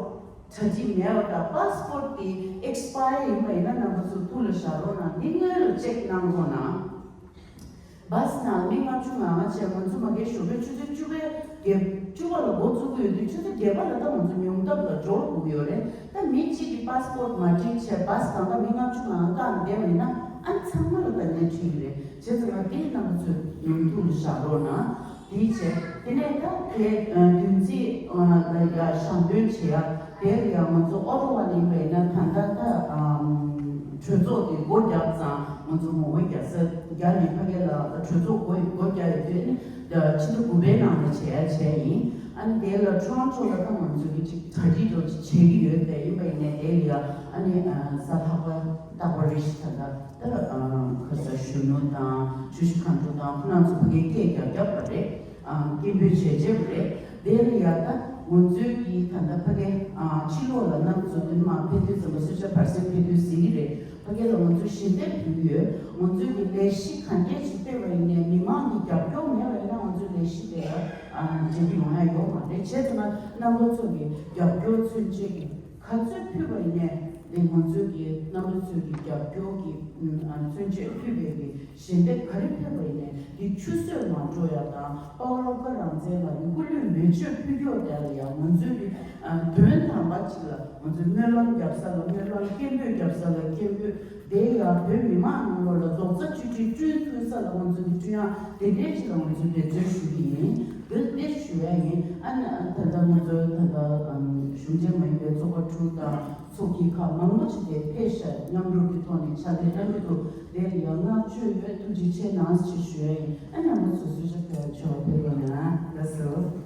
ཊི་གྲ་སྒྲིག་མེད་པ་དང་པཱ་སི་པོར་ཊི་དེ་ཨེག་སི་པ་ཡར་ཡིན་པ་ཡིན་ན་རྣམ་པ་ཚོ་ཐུགས་ལ་བཞག་རོགས་གནང་། འདི་སྔོན་ལ་ཅེག་གནང་རོགས་གནང་། བྷ་སི་ནང་མི་ལྔ་བཅུ་ང་ལྔ་བྱས་ང་ཚོ་མ་གིའི་ཞོགས་པའི་ཆུ་ཚོད་བཅུ་པའི་བརྒྱད་བཅུ་པ་ལ་འགོ་བཙུགས་ཀྱི་ཡོད་དུས་ཆུ་ཚོད་བརྒྱད་པ་ལ་ད་ང་ཚོ་ཉུང་མཐའ་ལ་འབྱོར་དགོས་ཀྱི་ཡོད་རེད། ད་མི་གཅིག་གིས་པཱ་སི་པོར་ཊི་མ་སྒྲིག་བྱས་བྷ་སི་གང་ག་མི་ལྔ་བཅུ་ང་ལྔ་བཀག་ནས་བསྡད་པ་ཡིན་ན་ཨ་ནི་ཚང་མ་ལ་ད་ནད་འཁྲུག་གི་རེད། བྱས་ཙང་ང་འདི་རྣམ་པ་ཚོས་ཡོང་ཐུགས་ལ་བཞག་རོགས་གནང་། དེའི་ཆེད་དེ་ནས་ད་དེ་བདུན་ཚིགས་ལ་ཡ་ཞལ་འདོན་བྱེད་ཡ་དེ་ལ་ཡ་ང་ཚོ་ཨོ་ཊ་ཝ་ལ་ཡིན་པ་ཡིན་ན་ད་ལྟ་ད་གྲོས་ཚོགས་དེ་སྒོ་བརྒྱབ་ཙང་ང་ཚོ་ངོ་རྒོལ་རྒྱག་ས་རྒྱ་ནས་ཕ་གི་ལ་གྲོས་ཚོགས་སྒོ་སྒོ་བརྒྱབ་ཡོད་དུས་ནི་ཕྱི་ཟླ་དགུ་པའི་ནང་ལ་བྱེད་ཡ་བྱས་ཡིན། ཨ་ནི་དེ་ལ་ཊོ་རོན་ཊོ་ལ་ད་ང་ཚོ་གི་ཅིག་གྲ་སྒྲིག་འདྲ་ཅིག་བྱེད་ཀྱི་ཡོད་པས་ཡིན་པ་ཡིན་ནའི་དེ་ལ་ཡ་ཨ་ནི་གཟའ་ལྷག་པ་རྟག་པར་རེ་ཞིག་ད་ལྟ། ད་ཁ་ས་གཞོན་ནུ་དང་ཆུ་བཞི་སྒང་དྲུག་དང་ཁོ་རང་ཚོ་ཕ་གིའི་སྐད་རྒྱག་རྒྱབ་པ་རེད། སྐད་འབོད་བྱས་བྱས་པ་རེད། དེ་ལ་ཡ་ད་ང་ཚོའི་གི་ད་ལྟ་ཕ་གི་ཕྱི་ལོགས་ལ་རྣམ་ཚོ་དེ་མ་ཕེབས་དུས་ཙམ་པ་གསོལ་ཇ་བར་གསེང་ཕེབས་དུས་ཟེར་གི་རེད། ཕ་གི་ལ་ང་ཚོ་ཞལ་འདེབས་ཕུལ་གི་ཡོད། ང་ཚོའི་གི་ལས་གཞི་ག་འདྲས་ཅིག་སྤེལ་བ་ཡིན་ནའི་མི་མང་གི་རྒྱབ་སྐྱོར་མེད་པ་ཡིན་ན་ང་ཚོའི་ལས་གཞི་དེ་ལ་འབྲས་བུ་ཡོང་ཡ་ཡོད་མ་རེད། བྱས་ཙང་ན་རྣམ་པ་ཚོ་གི་རྒྱབ་སྐྱོར་མཚོན་བྱེད་ཀྱི། ག་ཚོད་ཕུལ་བ་ཡིན་ནའི་དེ་ང་ཚོའི་གི་རྣམ་པ་ཚོའི་གི་རྒྱབ་སྐྱོར་གི་མཚོན་ཆེད་ཕུལ་བའི་གི་ཞལ་འདེབས་ག་རེ་ཕུལ་བ་ཡིན་ནའི་དེ་ཆུད་ཟོས་མ་འགྲོ་ཡ་དང་དཔའ་བོ་བློ་དགའ་རང་བཙན་ལགས་ཀྱི་སྐུ་ལུས་མེ་མཆོད་ཕུལ་རྒྱུ་དེ་ལ་ཡང་ང་ཚོའི་གི་དོན་དམ་པ་ཅིག་ལ་ང་ཚོའི་སྨོན་ལམ་རྒྱབ་ས་ལ་སྨོན་ལམ། སྐད་འབོད་རྒྱབ་ས་ལ་སྐད་འབོད། དེ་ཡང་བོད་མི་མང་ནང་ལོགས་ལ་རྡོག་རྩ་གཅིག་སྒྲིལ་བསྐྲུན་ཐུབ་ས་ལ་ང་ཚོ་གི་བསྐྲུན་ཡ་དེ་འདྲའི་ཅིག་ལ་ང་ཚོས་འབད་བརྩོན་ཞུ་གི་ཡིན། འདི་འདི་ཞུ་ཡ་ཡིན། ཨ་ནི་ད་ལྟ་ང་ཚོའི་ད་ལྟ་གཞུང་འབྲེལ་མ་ཡིན་པའི་ཚོགས་པ་དྲུག་དང་ཚོགས་ཀྱི་ཁག་མང་པོ་ཅིག་དེ་ཕེབས་ཤག་མཉམ་རུབ་ཀྱི་ཐོག་ནས་ཕྱག་ལས་གནང་གི་འདུག་དེ་ལ་ཡང་བསྔགས་བརྗོད་ཡོད། ཐུགས་རྗེ་ཆེ་གནང་ཞེས་ཞུ་ཡ་ཡིན། ཨ་ནི་རྣམ་པ་ཚོ་གསོལ་ཇ་ཕུལ་བར་ཕེབས་རོགས་གནང་། ལགས་སོ།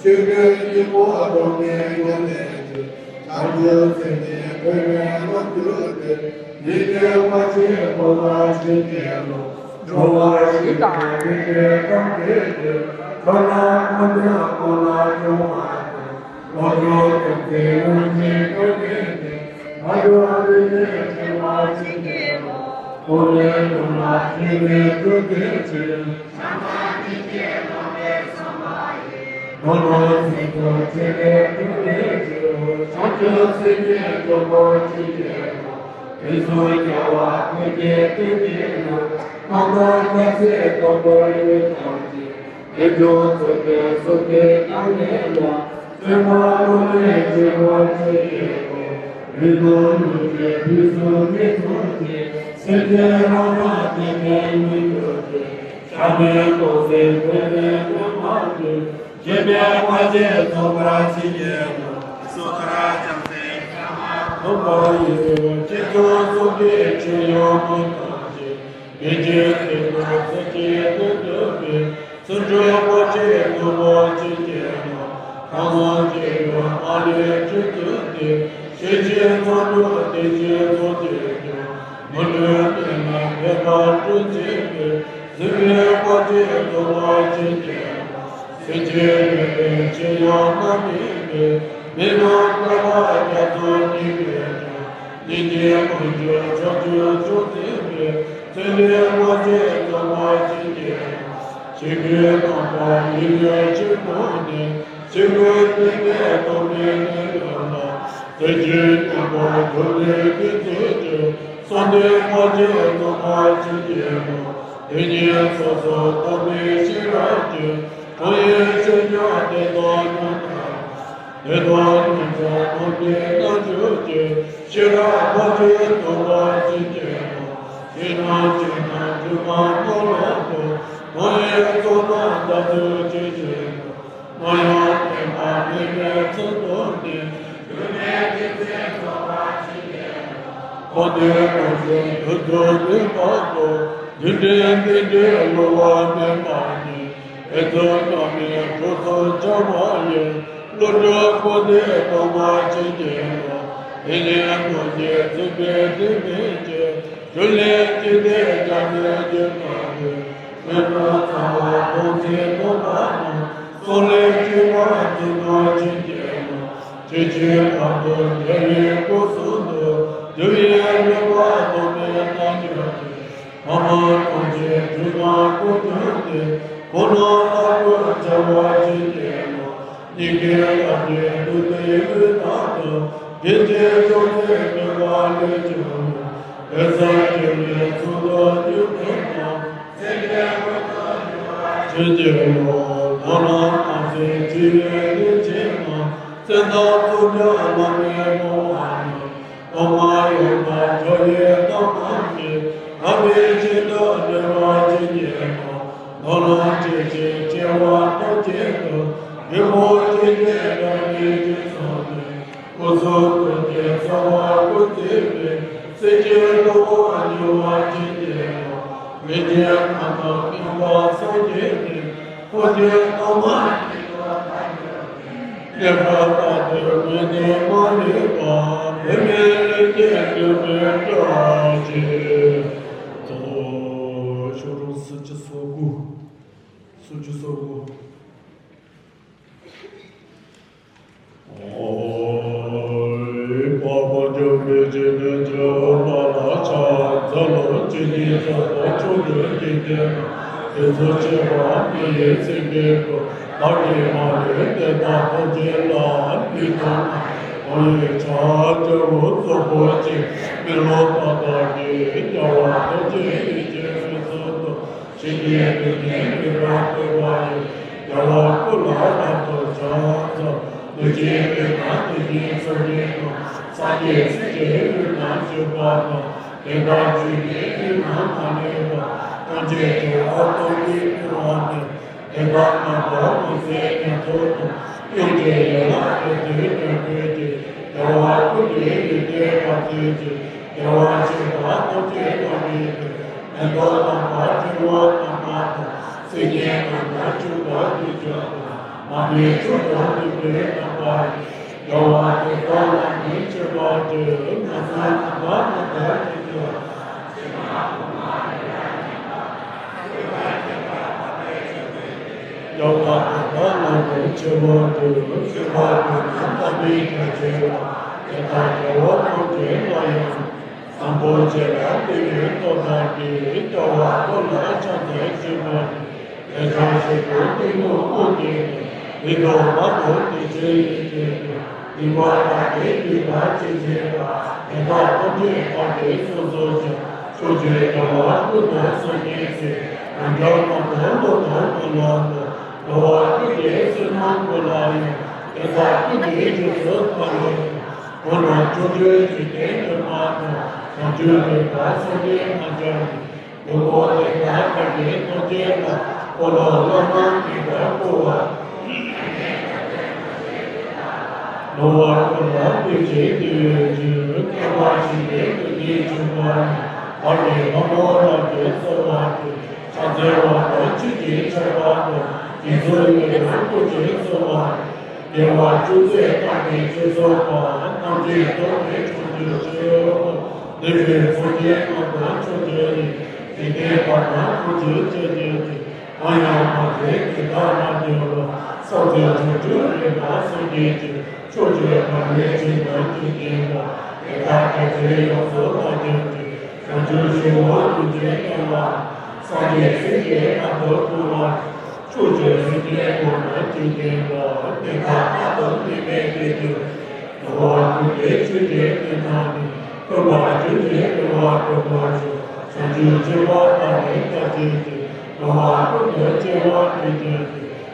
ཆོས་ཀྱི་སྙིང་པོ་རྡོག་མེད་ཉམས་ལེན་ཅིང་། ཨ་ནུ་སེམས་ཅན་ཐོས་པའི་རྣམ་འགྱུར་ཏེ། ཡིད་ཀྱི་མ་བྱེད་ཐོབ་པར་བྱིན་གྱིས་རློབས། འགྲོ་བ་རིགས་དྲུག་མི་འབྲལ་གང་སྐྱེས་ཏེ། ཐར་ལམ་ཁོ་ནའི་སྐོར་ལ་སྦྱོང་བ་སྟེ། བློ་སྦྱོང་སྟོབས་ལྡན་ལྷུན་གྱིས་གྲུབ་པའི་ཕྱིར། ང་རྒྱལ་རིགས་ལས་བྱེ་བ་བྱིན་གྱིས་རློབས། ཐོབ་ནས་སྟོབས་ལ་བྱིན་གྱིས་སྤྲུལ་པའི་ཕྱིར། བྱམས་དང་སྙིང་རྗེའི་སྟོབས་ལྡན་བསམ་པ་ཡིས། རྡོ་རྗེ་སེམས་དཔའ་ཆེ་ལས་གྲུབ་པའི་ཕྱིར། བྱང་ཆུབ་སེམས་དཔའི་སྟོབས་པོ་ཆེ་ལས་གྲུབ། དུས་གསུམ་རྒྱལ་བ་ཀུན་གྱི་དོན་བྱེད་ནོ། རྣམ་དག་རྒྱལ་སྲས་སྟོབས་པོ་ཡོད་ཐམས་ཅད། དལ་འབྱོར་ཚོགས་ཀྱི་བསོད་བདེ་གང་ལེགས་ལ། བརྩོན་པ་ལོ་ལེགས་བྱེད་པོ་ཆེ་ལས་གྲུབ། རིགས་དྲུག་ལུས་ཅན་ཕུན་སུམ་མི་ཚོགས་ཅིང་། སེམས་ཅན་རང་རང་དེ་ནས་མི་འགྱུར་ཏེ། ཞབས་ནས་རྟོགས་ཟིན་ཐོས་ནས་ཐོས་མ་ཐོས། སྐྱེས་པའི་མ་སྐྱེས་ཐོབ་པར་བྱིན་གྱིས་རློབས། སོ་ཐར་བྱང་སེམས་ཤ་མ་ཐོབ་པ་ཡི། སྤྱི་གཙུག་གསུང་གི་ཆོས་ཡོངས་ཀུན་ཐམས་ཅད། མི་མཇེད་སྟེང་དུ་སེམས་ཅན་དོན་སྒྲུབ་པའི། བརྩོན་འགྲུས་པོ་ཆེ་ཐུབ་པོ་ཆེ་སྐྱེས་ནོ། ཁམས་གསུམ་སྤྱི་ཡོངས་མ་ལུས་སྤྱོད་ཚུལ་ཏེ། ཤེར་ཕྱིན་ཚོགས་དྲུག་དེ་བཞིན་རྫོགས་བྱེད་ཅིང་། མི་འགྲོ་གནས་ལ་ཕན་པར་སྤྲུལ་བྱེད་པའི། གཟིགས་པའི་པོ་ཆེ་ཐུབ་པོ་ཆེ་སྐྱེས་ནོ། སེམས་ཅན་ཡོན་ཏན་ཆེ་ཡང་རྣམ་སྨིན་པའི། མི་རྣམས་བསྐལ་པ་རྒྱ་མཚོ་སྙེད་པས་ཀྱང་། སྙིང་རྗེའི་ཀུན་འབྱུང་ཕྱོགས་བཅུར་འཇོམས་མཛད་པའི། བརྩོན་འགྲུས་པོ་ཆེ་ཐུབ་པོ་ཆེ་སྐྱེས་ནོ། ཆོས་སྐུའི་རྣམ་པར་ཡིད་ལ་ཆེས་བསྐུལ་ནས། ཆོས་སྐུ་བསྟན་པའི་ཐོག་མའི་གནས་ལུགས་ལ། རྩེ་གཅིག་སྙོམས་པར་འཇུག་པའི་ཐུགས་བསྐྱེད་ཀྱིས། གསང་འདུས་པོ་ཆེ་ཐུབ་པོ་ཆེ་སྐྱེས་ནོ། དེ་ཉིད་སོ་སོར་རྟོགས་པའི་ཤེས་རབ་ཀྱིས། ཁོ་ཡི་ཆོས་ཀྱང་དེ་དང་མཐུན་པ། དེ་དག་ཀུན་ཀྱང་རྣམ་འདྲེན་རྣལ་འབྱོར་གྱི། ཤེས་རབ་པོ་ཆེ་ཐུབ་པོ་ཆེ་སྐྱེས་ནོ། ཤེས་རབ་ཆེ་རྣམས་སྒྱུ་མ་སྨོན་ལམ་དུ། ཁོ་ཡི་ཚོགས་རྣམས་བདག་ཏུ་སྤྱོད་བྱེད་དོ། སྔོན་ཡང་བསྟན་པ་མེད་པའི་ཚུལ་དུ་ནི། སྒྱུ་མའི་རྒྱུ་མཚན་རྫོགས་པར་བྱེད་པའི་བློ། ཁོ་དེ་ཀུན་གཞི་དུས་གསུམ་མིན་པ་དང་། རྒྱུ་འབྲས་རྟེན་འབྲེལ་བསླུ་བ་མེད་པ་ཉིད། ཨེ་ཙི་བླ་མའི་གྲོགས་སུ་འཆར་བ་ཡི། བློ་གྲོས་པོ་ཏི་སྟོང་པ་ཆེ་སྐྱེས་ནོ། དེ་ནས་ཐུགས་རྗེས་བརྩོན་པའི་དེ་མིན་གྱི། རྒྱུ་ལས་སྐྱེས་ཏེ་སྐྱབས་གནས་རྒྱུད་དང་ནི། སེམས་ལ་ཚང་བ་ཐམས་ཅད་ཐོབ་པ་ན། སོགས་ལས་སྐྱེས་པ་ཐུབ་པ་ཆེ་སྐྱེས་ནོ། ཆོས་ཀྱི་ཁམས་སུ་རྒྱལ་བའི་སྐུ་གསུང་ཐུགས། རྒྱུ་ཡི་རིམ་པ་ཐོགས་མེད་རྣལ་འབྱོར་གྱིས། ཕ་མ་ཐམས་ཅད་སྒྱུ་མར་བཀོད་བྱས་ཏེ། ཁོ་ན་ལྷ་སྐུར་འཆར་བ་ཆེ་སྐྱེས་ནོ། སྙིང་གའི་ལྷ་ཆེན་བདུད་རྩིའི་དབུས་དག་ཏུ། བགེགས་ཀྱི་ཕྱོགས་བཅུར་སྟོན་པ་ལས་བྱུང་ནས། འོད་ཟེར་འཕྲོས་པའི་ཚུལ་དུ་རྒྱུད་སྟོན་ནས། སེམས་ཅན་ཀུན་ཏུ་འགྲོ་བར་བྱེད་ཅིང་འགྲོ། ལམ་རིམ་རྣམ་གསུམ་ཆེ་བའི་གནས་ཆེན་ན། སེམས་དང་ཚོགས་དྲུག་བླ་མེད་སྨོན་ལམ་ནི། ཐོག་མར་ཡོད་པ་མཆོག་ཡི་རྣམ་སྨིན་གྱིས། ཐར་པའི་ཆེད་དུ་འདྲེན་པར་བྱེད་ཀྱི་ནོ། ནོར་ལོངས་སྤྱོད་ཕྱིར་སྐྱེ་བ་ཐམས་ཅད་དུ། ངེས་པར་བྱས་ཏེ་དགྲ་གིས་བཅོམ་སོང་ནས། སྐུ་གསུང་ཐུགས་ཀྱི་ཚོགས་པ་ཀུན་བརྩེགས་པའི། སེམས་ཅན་ཐོབ་པར་འགྱུར་བར་བྱེད་ཀྱི་ནོ། མི་མཇེད་ཁམས་དང་མངོན་པར་སངས་རྒྱས་ཏེ། འཕོ་འགྱུར་ཐོག་མར་གནས་པ་དེ་མི་ནུབ་པ། འབད་མེད་ལས་ཀྱི་འབྲས་བུ་བཀྲ་ཤིས་ཤོག། སུམ་ཅུ་སོ་དགུ། སུམ་ཅུ་སོ་དགུ། འཕགས་པ་འཇམ་དཔལ་ཆེན་པོས་ཇི་ལྟར་ཕྱག་འཚལ་ལོ། ཇི་སྙེད་ཚོགས་དང་མཆོག་ཏུ་དགྱེས་པའི་ལྷ། དེ་ཚོགས་བཅས་པ་མི་ཡི་སེམས་ཀྱི་སྐུ། བདག་གིས་མ་ལུས་བསྟན་པ་ཐམས་ཅད་ལ། ཕན་དང་ནི་ཡོན་ཡོན་ཆབ་ཕྱག་རྒྱ་བོ་རྫོགས་པོ་ཆེ། མི་སློབ་པ་དག་གིས་རྒྱལ་བ་ཐམས་ཅད་ཡིད་ཀྱི་དབུས་སུ་བསྡུ། ཇི་སྙེད་དུ་ནི་མི་འབྲལ་བསྟོད་པ་ཡི། རྒྱལ་བ་སྐུ་ལ་རབ་ཏུ་ཕྱག་འཚལ། ལུས་ཀྱི་སྟེང་ན་དེ་ཉིད་ཚོགས་ཀྱི་སྐུ། སངས་རྒྱས་སྲས་ཀྱི་དབུས་ན་བཞུགས་པ་དང་། དེ་དག་ཆོས་ཀྱི་དབུས་ན་མ་ལུས་པ། ཐམས་ཅད་སྤྱི་བོ་སྟོང་གིས་ཕུལ་བ་ནི། དེ་དག་རྣམས་ཀྱང་ཀུན་གསལ་ཉན་ཐོས་དང་། སྙིང་རྗེ་ཡན་ལག་དེ་ཚོའི་དོན་ཀུན་གྱི། རྒྱལ་བ་ཀུན་གྱི་ཡོན་ཏན་དང་ལྡན་ཅིང་། རྒྱལ་བ་ཆེན་པོ་ཐམས་ཅད་དང་ནི་ཏེ། མེ་ཏོག་དམ་པ་སྤྱི་བོ་དམ་པ་དང་། སིལ་སྙན་དམ་པ་ཕྱུག་དང་བདུད་ཅག་དང་། མ་ཎིའི་ཕྱུག་དང་བདུད་འདྲེ་དམ་པ་ཡི། རྒྱལ་བ་དེ་དག་ལ་ཉེས་ཆེ་བ་དེ་ང་ཚོ་ནམ་མཁའ་ནས་བདག་གིས་ཐོས། རྒྱལ་བ་དེ་དག་ལ་ཉེས་ཆེ་བ་དེ་ཆེ་བ་དེ་ཉམས་པ་མེད་ཀྱང་ཆེ་བ་དེ་དག་རྒྱལ་བ་ཐམས་ཅད་ལ་ཡང་། བཟང་པོ་ཆེ་ལ་བསྟོད་པའི་སྟོབས་དག་གིས་རྒྱལ་བ་ཀུན་ལ་ཕྱག་འཚལ་བྱེད་པ་ནི། དེ་དག་ཞིག་ཏུ་གཏི་མུག་དབུགས་བརྒྱན་ནས་མི་ལྡོག་པ་དང་དེ་ཆོས་ཉིད་ཀྱི་སྟོང་ཉིད་པ་དག་གིས་བསྡུས་པ་ཇི་བཞིན་པ། དེ་དག་ཐམས་ཅད་བདག་གིས་སོ་སོར་བྱས། ཕྱོགས་བཅུའི་རྒྱལ་བ་ཀུན་ཏུ་སངས་རྒྱས་སྲས། རང་རྒྱལ་མ་དང་བློ་དང་ཀུན་ལ་ཐོབ། འགྲོ་བ་ཀུན་གྱི་བསོད་ནམས་ཀུན་ལ་ཡང་། དེ་དག་ཀུན་གྱི་རྗེས་སུ་བདག་སློབ་ཅིང་། འོ་ན་ཕྱོགས་བཅུའི་འཇིག་རྟེན་དུ་མ་དང་། བྱང་ཆུབ་སེམས་དཔའ་སེམས་ཅན་ཐམས་ཅད་ནི། ལུང་པོ་དེ་དག་བདག་གིས་ཐམས་ཅད་ལ། འཁོར་ལོ་བླ་ན་མེད་པར་བསྐོར་བ། ལོང་བ་ཀུན་ལ་བདེ་ཆེན་འདུས་པའི་ཕྱིར། མཁས་པ་ཞིང་གི་རྡུལ་སྙེད་འབྱུང་བ་ཡི། བར་གྱི་ལྷ་མོ་རབ་ཀྱིས་གསོལ་བ་འདེབས། ཕྱག་འཚལ་བ་དང་ཆོས་ཀྱི་ཆར་པ་དང་། དྲི་བསུང་གཡོ་བའི་སྤོས་ཀྱིས་གསོལ་བ་འདེབས། བདེ་བ་ཅུང་ཟད་བདག་གིས་ཆོས་སྩོལ་བ། ཐམས་ཅད་རྫོགས་པའི་སངས་རྒྱས་ཆོས། འདུས་པའི་སངས་རྒྱས་རྣམས་དང་ཕྱོགས་བཅུ་ཡི། འཇིག་རྟེན་པ་དང་ཐམས་ཅད་སྤྱོད་བྱེད་ཀྱི། གང་ཡང་མ་གཏོགས་དེ་དག་མ་གཏོགས་པ། སངས་རྒྱས་བྱང་ཆུབ་རིམ་པ་སངས་རྒྱས་ཀྱི། ཕྱོགས་བཅུའི་བར་ནས་ཕྱིར་དུ་འཇུག་གིན་པ། དེ་དག་གི་ཚེ་ཡོངས་སུ་བདག་སྐྱོབ་ཀྱི། བྱང་ཆུབ་ཤིང་དབང་ཐུགས་རྗེའི་སྤྱན་ལ། སངས་རྒྱས་སྲས་ཀྱི་རྣམ་ཐར་ཕུལ་བ། ཕྱོགས་བཅུའི་སེམས་ཅན་ཀུན་ལ་བྱིན་གྱིས་བརླབ། དེ་དག་རྟག་ཏུ་ནི་མེད་པའི་དུས། འགྲོ་བ་ཀུན་གྱི་ཆོས་ཀྱི་སྟོན་པ་ནི། སྟོན་པ་རྒྱུད་ཀྱི་སྤྲུལ་པ་སྟོན་པ་ཞིག་བྱང་ཆུབ་སྤྱོད་པ་དག་ནི་བཀའ་བྱིན་ཅིང་། འགྲོ་བ་ཀུན་ཏུ་སྤྱོད་པ་སྟོན་བྱེད་ཅིང་།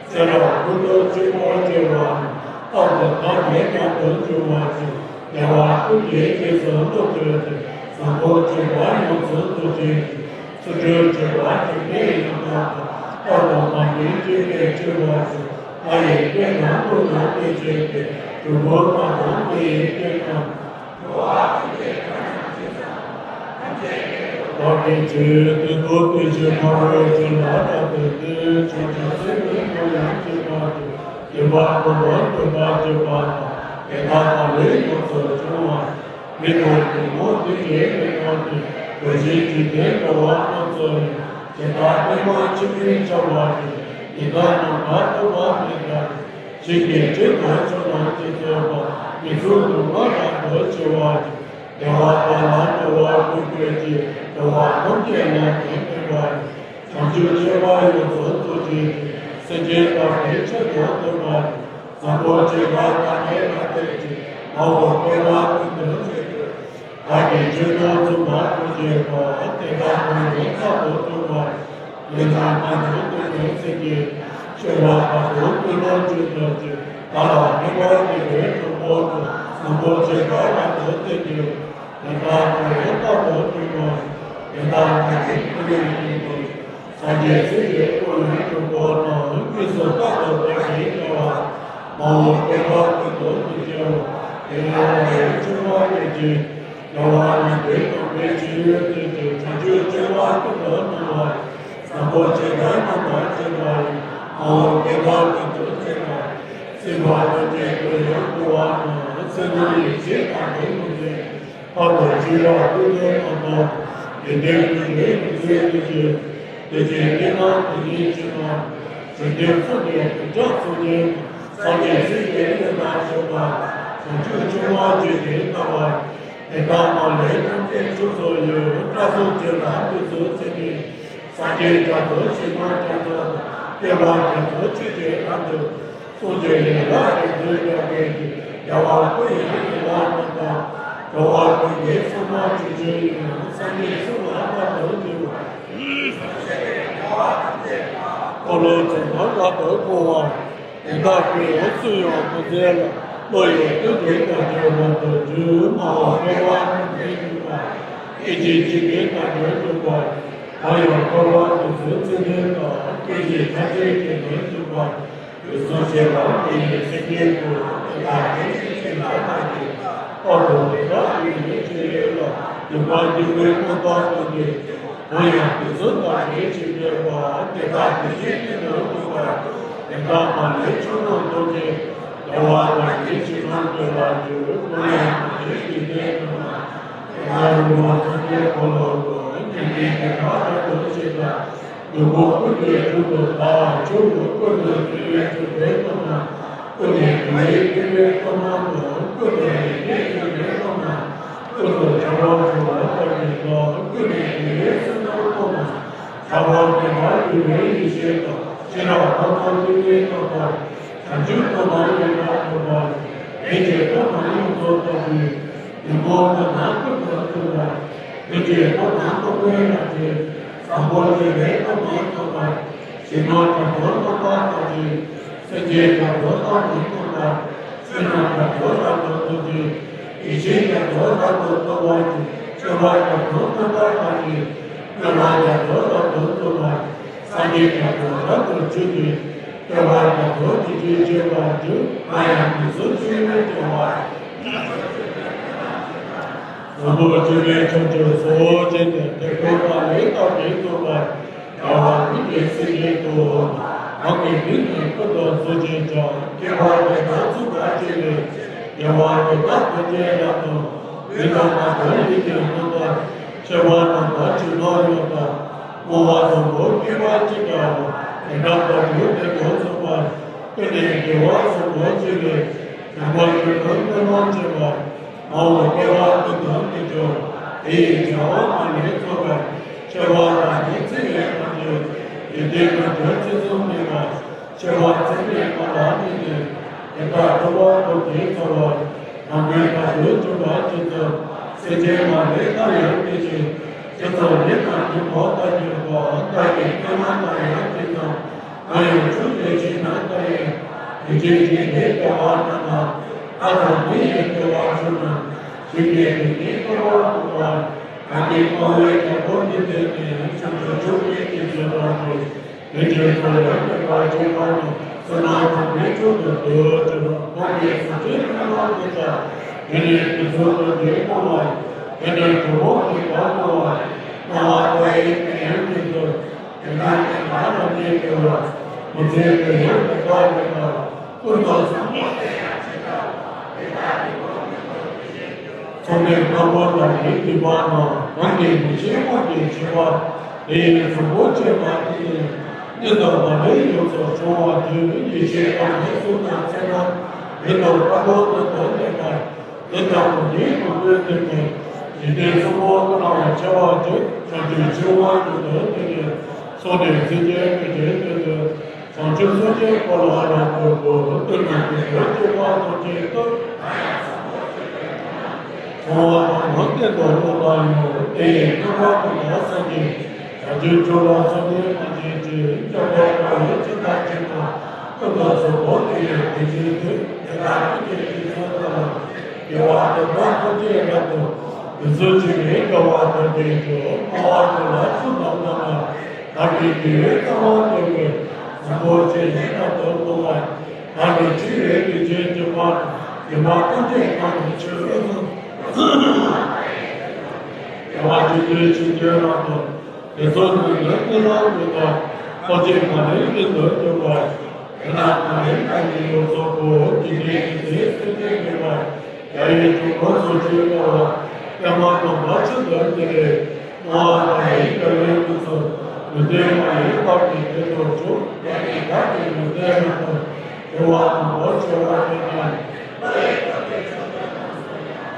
ཚེ་རབས་ཀུན་ཏུ་སྤྱོད་པ་སྤྱོད་པ་ནི། རྟག་ཏུ་བདག་ནི་རྣམ་པར་འཇུག་པ་ཞིག་བདེ་བ་ཀུན་གྱི་རྗེས་སུ་སློབ་སྤྱོད་ཅིང་། བཟང་པོ་སྤྱོད་པ་ཡོངས་སུ་རྫོགས་བྱེད་ཅིང་། ཚུལ་ཁྲིམས་སྤྱོད་པ་འཇིག་རྟེན་ཡང་དག་པ། རྟག་ཏུ་མ་ཉམས་སྤྱོད་པའི་སྤྱོད་པ་ཞིག་ང་ཡི་སྐད་དང་ཀུན་ཏུ་བསྟན་བྱེད་པའི། གྲུལ་བུམ་པ་དང་མི་ཡི་སྐད་རྣམས། བདག་གིས་ཆོས་དེ་ཚོ་དེ་བཞིན་སྨྲ་བའི་ཚུལ་ལ་བདག་ཏུ་སྟོན། ཕྱོགས་བཅུའི་སེམས་ཀུན་ཡང་སྤྱོད་པ་སྟེ། སྟོན་པ་ཀུན་ལ་སྟོན་པར་བྱེད་པ་དང་། དེ་དག་བདག་ལས་ཡོངས་སུ་བྱུང་བ། མི་དང་གྲུལ་བུམ་དེ་ཡི་སྐད་རྣམས་ཏེ། གདུལ་བྱའི་འཇིག་རྟེན་འགྲོ་བ་རྣམས་སུ་ཡང་། དེ་དག་པདྨ་འཆི་མེད་འཆར་བ་ཡི། ཡི་དམ་ནམ་མཁའ་སྟོང་པ་མེད་པ་ཡི། ཞིང་གི་བྱེ་མ་ཆུ་རྣམས་ཀྱིས་གཙོས་པ། མིང་གཟུགས་དུ་མ་རབ་ཏུ་ཕྱེ་བ་ཡི། བདེ་བ་དག་ལ་འགྲོ་བ་ཀུན་གྱི་སྤྱི། འགྲོ་བ་ཐམས་ཅད་ལ་ཕན་བདེ་བ་ཡི། བྱང་ཆུབ་སྤྱོད་པ་ཡོངས་སུ་རྫོགས་བྱེད་ཅིང་། སེམས་ཅན་དག་གི་ཆེད་དུ་སྟོན་པ་ཡི། བཟང་པོ་སྤྱོད་པ་དག་ནི་ལ་བརྟེན་ཅིང་། མ་འོངས་བསྐལ་པ་ཀུན་ཏུ་སྤྱད་པའི། བདག་གིས་ཆོས་རྣམས་ཐོས་པ་ཀུན་བྱེད་པ། དེ་དག་ཀུན་ནི་རྟག་ཏུ་སྟོན་པ་ཡི། ལས་རྣམས་མ་ནུས་ཀུན་ནས་སེམས་བསྐྱེད། སྤྱོད་པ་དག་ཏུ་ཀུན་སློང་བྱེད་པར་བྱེད། བདག་ལ་ཕན་པར་འདོད་པའི་གྲོགས་པོ་དང་། བཟང་པོ་སྤྱོད་པ་རབ་ཏུ་བསྟན་གྱུར། དེ་དག་ཀུན་ནི་རྟག་ཏུ་སྟོན་པ་ཡི། དེ་དག་ང་ཡི་ཐུགས་ཉིད་ཡིན་ཏེ། སངས་རྒྱས་སྲས་ཀྱི་སྐུ་ཡི་གྲོགས་པོ་དང་། དངོས་སུ་རྟག་ཏུ་བདག་གིས་བྱ་བ། མ་འོངས་བསྐལ་པ་ཀུན་ཏུ་མི་སྐྱེ་བ། དེ་ཡང་ང་ཡི་ཆོས་པ་སྐད་ཅིག་རྒྱལ་བ་རིན་པོ་ཆེ་དམ་པའི་ཆོས་ཡོད་དེ། བྱང་ཆུབ་སྤྱོད་པ་ཀུན་ཏུ་སྣང་བ་ཡི། བཟང་པོ་སྤྱོད་པ་རྣམ་པར་སྤྱད་པ་ཡི། མ་འོངས་བསྐལ་པ་ཀུན་ཏུ་སྤྱད་པ་ཡི། སྲིད་པ་ཐམས་ཅད་ཀུན་ཡང་འཁོར་བ་དང་། ཚེ་རབས་ཡེ་ཤེས་དང་ལྡན་མི་མཛད། ཕ་རོལ་ཕྱིན་རབ་ཀུན་ཏུ་སྣང་བ། དགེ་འདུན་ཀུན་གྱི་ལུས་རྩལ་དུ་བྱེད། དེ་ཕྱིར་གནས་རྣམས་དེ་ཉིད་ཅི་ལྔ། འཇིག་རྟེན་གསུམ་གྱི་གདུལ་བྱ་ཚོགས་ཀྱི། སངས་རྒྱས་སྲས་ཀྱི་བསྙེན་པར་ཞུགས་པ། བྱང་ཆུབ་སྤྱོད་པ་རྗེས་ཀྱི་བསྟན་པ། དེ་དག་མ་ལུས་ཐམས་ཅད་ཕྱོགས་སུ་གཡོས། སྐྲ་གསུམ་གྱི་ལ་དུས་སུ་ཚེ་འདས། སངས་རྒྱས་རྒྱ་མཚོ་ཞིང་རྣམས་རྒྱ་མཚོ་དང་། བསྟན་པ་རྒྱ་མཚོ་ཆོས་ཀྱི་ཁམས་སུ། གསུང་གཅིག་ཡན་ལག་བརྒྱད་ཚུལ་རྒྱ་སྐད་ཀྱིས། རྒྱལ་བ་ཀུན་ཡང་ཡིད་ལ་གནང་དང་། འགྲོ་བ་ཀུན་གྱི་བསོད་ནམས་ཆོས་ཀྱི་ཡུལ། སངས་རྒྱས་གསུང་ལ་རྟག་ཏུ་འཛིན་པ། འཁོར་ལོ་བརྒྱ་སྟོང་རབ་ཏུ་བསྐོར་བ། དེ་དག་ཀུན་ཡང་སུ་ཡང་མི་འཛད་ལ། བློ་ཡི་གཏིང་དུ་བདག་ཀྱང་རབ་ཏུ་འཇུག་མ་འོངས་འཁོར་བ་ཀུན་གྱི་འཇུག་པ། སྐད་ཅིག་གཅིག་གིས་བདག་ཀྱང་འཇུག་པ། གང་ཡང་འཁོར་བ་དུས་སུ་ཚེ་འདས་དང་། སྐད་ཅིག་ཐམས་ཅད་ཀྱིས་ནི་འཇུག་པ། དུས་གསུམ་གཤེགས་པ་དེ་ཡི་སེང་གེའི་སྐུ། དེ་དག་གི་ཞིང་གཤེགས་ལ་བདག་གིས། རྟག་ཏུ་དེ་དག་ཀུན་གྱི་ཆོས་ཡིན་ལ། འཇུག་པ་འཇུག་པའི་ཀུན་རྟོག་ཀུན་གྱི། གང་ཡང་དུས་གསུམ་བདག་གིས་ཆོས་སྟོན་པ། དེ་དག་དེ་བཞིན་ཉིད་དུ་བསྔོས་པ། དེ་དག་མ་ལུས་ཕྱོགས་རྣམས་སྟོང་ཞིང་། རྒྱལ་བ་དག་གི་ཞིང་ཁམས་ སྐྱོབ་པར་འགྱུར། ཀུན་ནས་བདག་ཉིད་ཀྱི་སྡེ་ཁོ་ན། དེ་ན་རིན་པོ་ཆེའི་འཁོར་ལོ་བསྐོར། ཉོན་མོངས་པའི་དགྲ་རབ་ཏུ་ཞི་དང་། ཉོན་མོངས་ཀུན་གྱི་རྒྱུ་དང་བྲལ། ཆོས་ཀུན་ཏུ་འཛིན་པའི་སྤྲུལ་པའི་སྟོབས་ན། ཀུན་ནས་རྒྱུ་བའི་སྐྱེ་བོའི་སྐུ་མངོན་དུ། ཀུན་ཏུ་ཡེ་ཤེས་སྤྲུལ་པའི་སྟོབས་ན། ཀུན་ཏུ་བྱ་བ་སྒྲུབ་པ་དག་གི་ཚོགས། ཀུན་ནས་རྒྱལ་བའི་སེམས་རྣམ་རྟོག་ན། ཆགས་པ་མེད་པར་གྱུར་པའི་ཡེ་ཤེས་དང་། ཤེས་རབ་ལྷ་མོ་སྤྲུལ་པའི་སྟོབས་དང་། བྱང་ཆུབ་ཏུ་མ་ཡིན་པ་སྒྲུབ་པ། ལྷན་ཅིག་ཏུ་མ་ཡིན་ཚོགས་རྫོགས་པའི། ཉོན་མོངས་པ་རྣམས་ཀུན་ཏུ་སྟོངས་པ། ལྷན་ཅིག་ཏུ་མ་རྟོགས་པའི་རང་གྲོལ། བཟང་པོ་སྤྱོད་པའི་སྟོབས་མ་ཐོབ་པར། ཞེན་པ་རྒྱ་མཚོ་སྟོང་པ་ལྟ་བུའི། སེམས་ཅན་རྒྱ་མཚོ་ལྟ་བུར་སྟོང་པ། བསོད་ནམས་རྒྱ་མཚོ་རབ་ཏུ་འཐོབ་ཅིང་། ཡེ་ཤེས་རྒྱ་མཚོ་རབ་ཏུ་སྟོང་པར་གྱུར། སྐྱོབ་པ་རྒྱ་མཚོ་སྟོང་པ་ལྟ་བུའི། སྨོན་ལམ་རྒྱ་མཚོ་རབ་ཏུ་རྫོགས་པ། སངས་རྒྱས་རྒྱ་མཚོ་རབ་ཏུ་འཇུག་པའི། སྐྱོབ་པ་རྒྱ་མཚོ་དེ་བཞིན་གཤེགས་པར་འགྱུར། ང་ཡང་དེ་ཚོ་ཆོས་ལས་སྐྱོབ་པ། བཟང་པོ་སྤྱོད་པའི་ཕྱོགས་ཀྱི་གཙོ་བོ་བྱས་ནས། དེ་ཁོ་ན་ལས་དང་ལས་རྫོགས་པར། རྒྱལ་བ་ཀུན་གྱི་སྲས་ཀྱི་སྐུ། བདག་གི་མིང་ནི་ཀུན་ཏུ་གསུང་བྱེད་ཅིང་། ཁྱད་པར་དེ་དག་ཚུལ་ཁ་ཅན་ལས། རྒྱལ་བ་དེ་དག་ཐམས་ཅད་རབ་ཏུ། ལུས་དང་ངག་དང་ཡིད་ཀྱི་རྣམ་དག་ཆེ་བ་རྣམས་དང་ཆེ་ལོ་ཡོད་དང་། བསྔོ་བ་བཟང་པོ་བསྐྱེད་པ་ཅི་འདྲའོ། དེ་འདྲ་བདག་གིས་དེ་ཀུན་རྫོགས་པར། ཀུན་ནས་རྒྱལ་བ་བཟང་པོ་ཆེ་ལས། བྱམས་པ་ཆོས་ཀུན་ཀུན་སློང་ཆེ་བ། མ་འོངས་སྐྱེ་བ་ཀུན་ཏུ་མི་འགྱུར། དེ་ཡི་བྱ་བ་མ་ལུས་རྫོགས་པར། ཆེ་བ་རང་ཉིད་ཚེ་ཡི་དང་ནི། ཡོན་ཏན་ཀུན་གྱི་ཚུལ་གསུམ་མེད་པ། ཆེ་བ་ཚད་མེད་པ་ལ་དམིགས་ནས། དེ་དག་ཐུབ་པ་ཐུབ་ཀྱིས་ཚོལ་བ། ནམ་མཁའི་མཐའ་དང་མཐུན་པ་ཇི་ཙམ། སེམས་ཅན་མ་ལུས་མཐའ་ཡང་མི་འཆིང་། ཇི་ཙམ་ཉིད་དང་ཉོན་མོངས་མཐའ་གྱུར་པ། བདག་གི་བསོད་ནམས་མཐའ་ཡང་ཇི་ཙམ། ང་ཡང་ཆུ་དེ་བཞིན་ན་ལྟ་ཡི། དེ་བཞིན་གཤེགས་པའི་རྒྱལ་བ་རྣམས་ལ། ལྷ་དང་མི་ཡི་སྐྱེ་བ་བྱུང་ན། གཞན་གྱིས་དེ་ཉིད་བསྐལ་པར་བསྐོར་བར། གང་གིས་བསྐལ་པའི་རྒྱལ་པོ་འདི་བསྟན་ནས། བྱང་ཆུབ་མཆོག་གི་རྒྱལ་མཚན་རབ་ཏུ། ལྷན་ཅིག་ཏུ་ཡང་དག་པར་སྤྱད་པ་ནི། བསོད་ནམས་གང་གིས་མཆོག་ཏུ་བསྟོད་ཅིང་། གང་གིས་སུ་ཆོས་ཀུན་ལ་འདི་ལྟར། དེ་ནི་དེ་ཚོ་དོན་དེ་སྤོང་བ་ཡིན། དེ་ནི་གྲོགས་པོ་དེ་དག་སྤོང་བ་ཡིན། སྤོང་བ་དག་ཡིན་དེ་ཡང་དེ་ཚོ། དེ་ན་དེ་ན་རང་ཉིད་སྐྱེ་བ། མི་ཚེ་དེ་ཡང་དེ་དག་མེད་པར། ཀུན་ཏུ་བཟང་པོ་དེ་ཡང་ཇི་ལྟ་བ། དེ་དག་གི་སྒོ་ཀུན་ཏུ་དེ་བཞིན་གྱུར། ཚངས་པའི་དཀར་པོ་དང་ནི་འདུས་པ་རྣམས། གང་གིས་མི་ཤེས་དབང་གིས་ཕྱེ་བ། དེ་ཡི་གཟུགས་པོ་ཕྱེ་མ་ཐུབ་ནས། གནས་དང་མ་ལུས་ཡོངས་སུ་སྦྱོང་བ་དུས། ཡེ་ཤེས་དང་ནི་གཟུགས་དང་ཚེ་རབས། མི་རྟག་པ་ཀུན་ཏུ་བདག་གནས་པར། དེ་ལྟ་བུ་ནི་ཀུན་ཏུ་བསྟན་པའི། འཇིག་རྟེན་གསུམ་པོ་ཀུན་ལའང་ཕྱེ་བ་དེ། བྱང་ཆུབ་ཕྱོགས་ལ་ཀུན་ཏུ་བསྟན་ནས། སངས་རྒྱས་སྲས་ཀྱི་སྐུ་རྒྱན་བསྟན་ཏོ། བྱང་ཆུབ་སངས་རྒྱས་འཁོར་ལ་རབ་ཏུ་བསྐོར། ཀུན་ནས་དེ་ལྟར་སྤྱད་པ་ཐམས་ཅད་དུ། བྱང་བ་དང་ནང་བསྟན་དུ་བསྔོ་བ་ཡང་། དེ་ཡི་རྣམ་པར་ཐར་པ་སངས་རྒྱས། བྱང་ཆུབ་མཆོག་ལ་སངས་རྒྱས་སྨོན་ཅིང་བརྩེ། སྐྱབས་དང་དགའ་བའི་ཚུལ་དང་བཅས་པ། ཀུན་ཏུ་བཟང་པོ་དེ་ཡི་དེ་བཞིན་དུ། དེ་དག་ཀུན་གྱི་རྗེས་སུ་བདག་སློབ་ཅིང་། དགེ་བ་འདི་དག་ཐམས་ཅད་རབ་ཏུ། དེ་ཚུལ་ཆེ་བའི་དགའ་བ་དང་ལྡན་ཞིང་། སྨྲ་བ་དེ་ལ་ཚུལ་དང་རྣམ་པར། བདག་གིས་དགེ་བའི་རྩ་བ་བསྟན་པའི། བཟང་པོ་ཆེ་ཡིས་རབ་ཏུ་བསྔོ་བ་ཡིན། བདག་ནི་ཕྱི་ཡི་ལས་ཅན་སྐྱེ་བ་དང་། སྒྱུ་མ་ཐམས་ཅད་སྤངས་ནས་ཆོས་སུ་སོང་། དགེ་བ་ཇི་སྙེད་ཕྱིན་ཅི་རབ་ཏུ། དེ་ཚོ་ནི་ལས་ཀུན་ལ་མི་རྟག་ཐམས་ཅད་མ་ལུས་ཀུན་ཏུ་སྐྱོབ་པ་ཡིན། དེ་ན་མ་ལུས་བདག་ཉིད་ཡོངས་སུ་བསྐོར། འཇིག་རྟེན་གྱི་ཚེ་སྲིད་པའི་དགེ་བ། རྒྱ་ཡི་དྲུག་པོ་སོགས་ཀྱི་དགའ་བ། པདྨ་འདབ་མ་ཆེན་པོ་འདི་ལས། སྨྲ་བ་དག་ཡིས་དགའ་བའི་སྐུ་གསུམ། ཡོན་ཏན་མ་ཡིན་བདག་གི་དོན་དུ་གྱུར། དེ་ནི་བདག་གི་ཡོན་ཏན་རབ་ཏུ། འགྲོ་བ་དང་བར་ཆད་བར་དོ་ཉིད།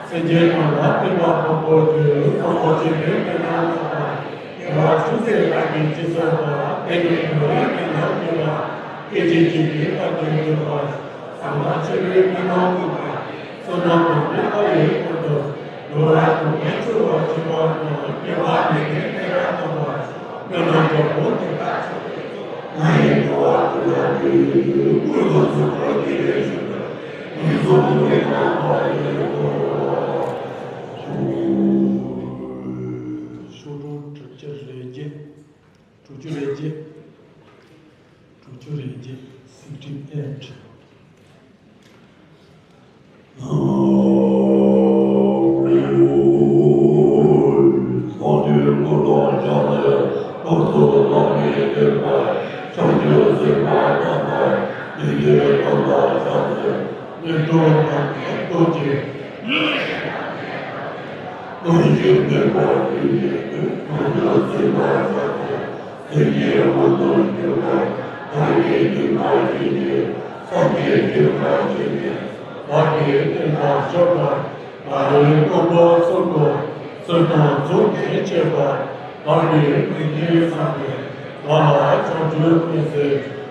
སེམས་ཅན་རྣམས་ལ་བསྟན་པ་དཔང་པོ་དུས། དཔང་པོ་ཆེན་པོའི་དོན་རྣམས་ཐོབ་པ། དགེ་བ་ཅུང་ཟད་རང་གིས་ཅི་བསགས་པ། དེ་ནི་འགྲོ་བའི་དོན་དུ་འགྱུར་བ། སྐད་ཅིག་གཅིག་གིས་བདག་ཏུ་འགྱུར་བ། བསམ་པ་ཆེན་པོའི་དོན་རྣམས་ཐོབ་པ། བསོད་ནམས་དང་ནི་ལྷ་ཡི་དཔུང་དུ། འགྲོ་བ་དང་ནི་འཁོར་བར་འཁྱམས་པ་དང་། དགེ་བ་ནི་ནི་དེ་ལ་སྣང་བ། སྨོན་ལམ་བཟང་པོ་དེ་དག་ཆོས་ཀྱི་ཚོགས། ང་ཡི་འགྲོ་བ་ཀུན་ལ་ཕན་ཡོན་ཀུན་ཏུ་བཟང་པོ་དེ་ལས་བྱུང་བའི་ལུས་སྲོག་ཀུན་ལས་བཏང་བ་ཡིན་ནོ། ཤོག་གྲངས་དྲུག་ཅུ་རེ་བརྒྱད། དྲུག་ཅུ་རེ་བརྒྱད། དྲུག་ཅུ་རེ་བརྒྱད། sixty eight། ལོ་ན་ནས་ལྟོ་ཅན། ལྟོ་ཅན་མེད་པ་ཡིན་ནས་ལྟོ་ཅན་སེམས་པ་ཆགས་ཏེ། སེམས་ཅན་དབང་དུ་གྱུར་པ་བདག་གི་སྙིགས་མ་ཡིན་ནས། སངས་རྒྱས་སྙིགས་མ་ཡིན་ནས་བདག་གི་སྙིགས་མ་ཆགས་པ། ང་རོའི་རྣམ་པ་གསུམ་དུ་བསོད་ནམས་བཟུང་ནས་སྤྱད་པ། བདག་གི་སྙིང་རྗེའི་བསམ་པས་བདག་ལ་བྱང་ཆུབ་མི་ཟད་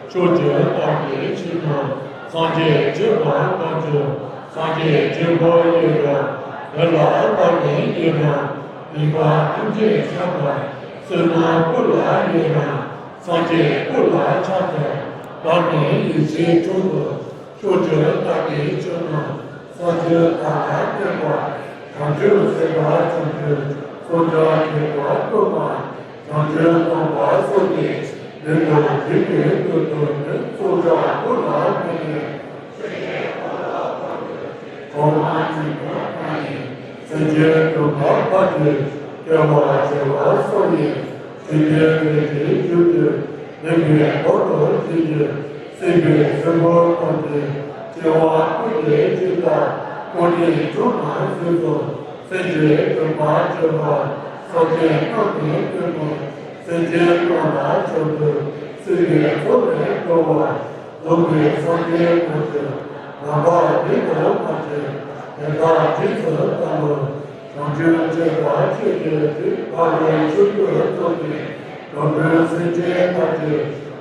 ཕྱོགས་བཅུ་བདག་གི་ཆོས་དང་སངས་རྒྱས་སྤྱོད་པ་རྣམས་ཀྱང་སངས་རྒྱས་སྤྱོད་པ་ཡིན་ལ། དེ་ལ་བདག་ནི་ཡིད་རང་ངེས་པ་ཐམས་ཅད་ཤར་བ། བསོད་ནམས་ཀུན་ལ་ཡི་རང་སངས་རྒྱས་སྐུ་ལ་ཕྱག་འཚལ། བདག་ནི་ཡེ་ཤེས་མཆོག་ཏུ་ཕྱོགས་བཅུ་བདག་གི་ཆོས་རྣམས་སངས་རྒྱས་བདག་ལ་བསྟན་པ། བྱང་ཆུབ་སེམས་དཔའ་བྱང་ཆུབ་སངས་རྒྱས་དགྱེས་པ་ཀུན་མ། བྱང་ཆུབ་སྟོན་པ་སོགས་ཀྱིས་མདུན་དུ་བྱོན་པའི་མདུན་དུ་ནི་སྲོག་ཆགས་ཀུན་ལ་བརྟེན་ནས། གྲོགས་མ་བྱིན་པ་ལྷ་ཡིས་སེམས་ཅན་དུད་འགྲོ་ཕལ་ཆེར་སྐྱོབ་པར་བྱེད་པ་སོགས་ཡིན། སེམས་ཅན་ཐམས་ཅད་རྒྱུད་དུ་ལེགས་པའི་གོ་ཏོ་བྱེད་ཅིང་། སྲིད་པའི་སྲིན་པོ་ཐམས་ཅད་སྐྱེ་བ་ཀུན་ཏུ་སྐྱེ་ལྟར་ཀུན་ནས་བྱུང་ན་གཟིགས་སོ། སེམས་ཅན་དུད་འགྲོ་སྐྱོབ་པར་སངས་རྒྱས་རྣམས་ཀྱིས་བསྟན་ཏོ། སེམས་ཅན་རྣམས་ལ་བྱང་ཆུབ་སེམས་དཔའི་ཚོགས་ལས་སྐྱོབ་པར། འདུལ་བའི་སངས་རྒྱས་ཀུན་གྱི་རྣམ་པ་ཉིད་དུ་མ་མཆིས། དེ་དག་རྗེས་སུ་བདག་སློབ། བྱང་ཆུབ་སྤྱད་པ་སྤྱོད་བགྱིད་ཅིང་། འཕགས་པའི་ཆོས་ཀུན་རྫོགས་ཤིང་འགྲོ་དྲུག་སེམས་ཅན་ཐམས་ཅད་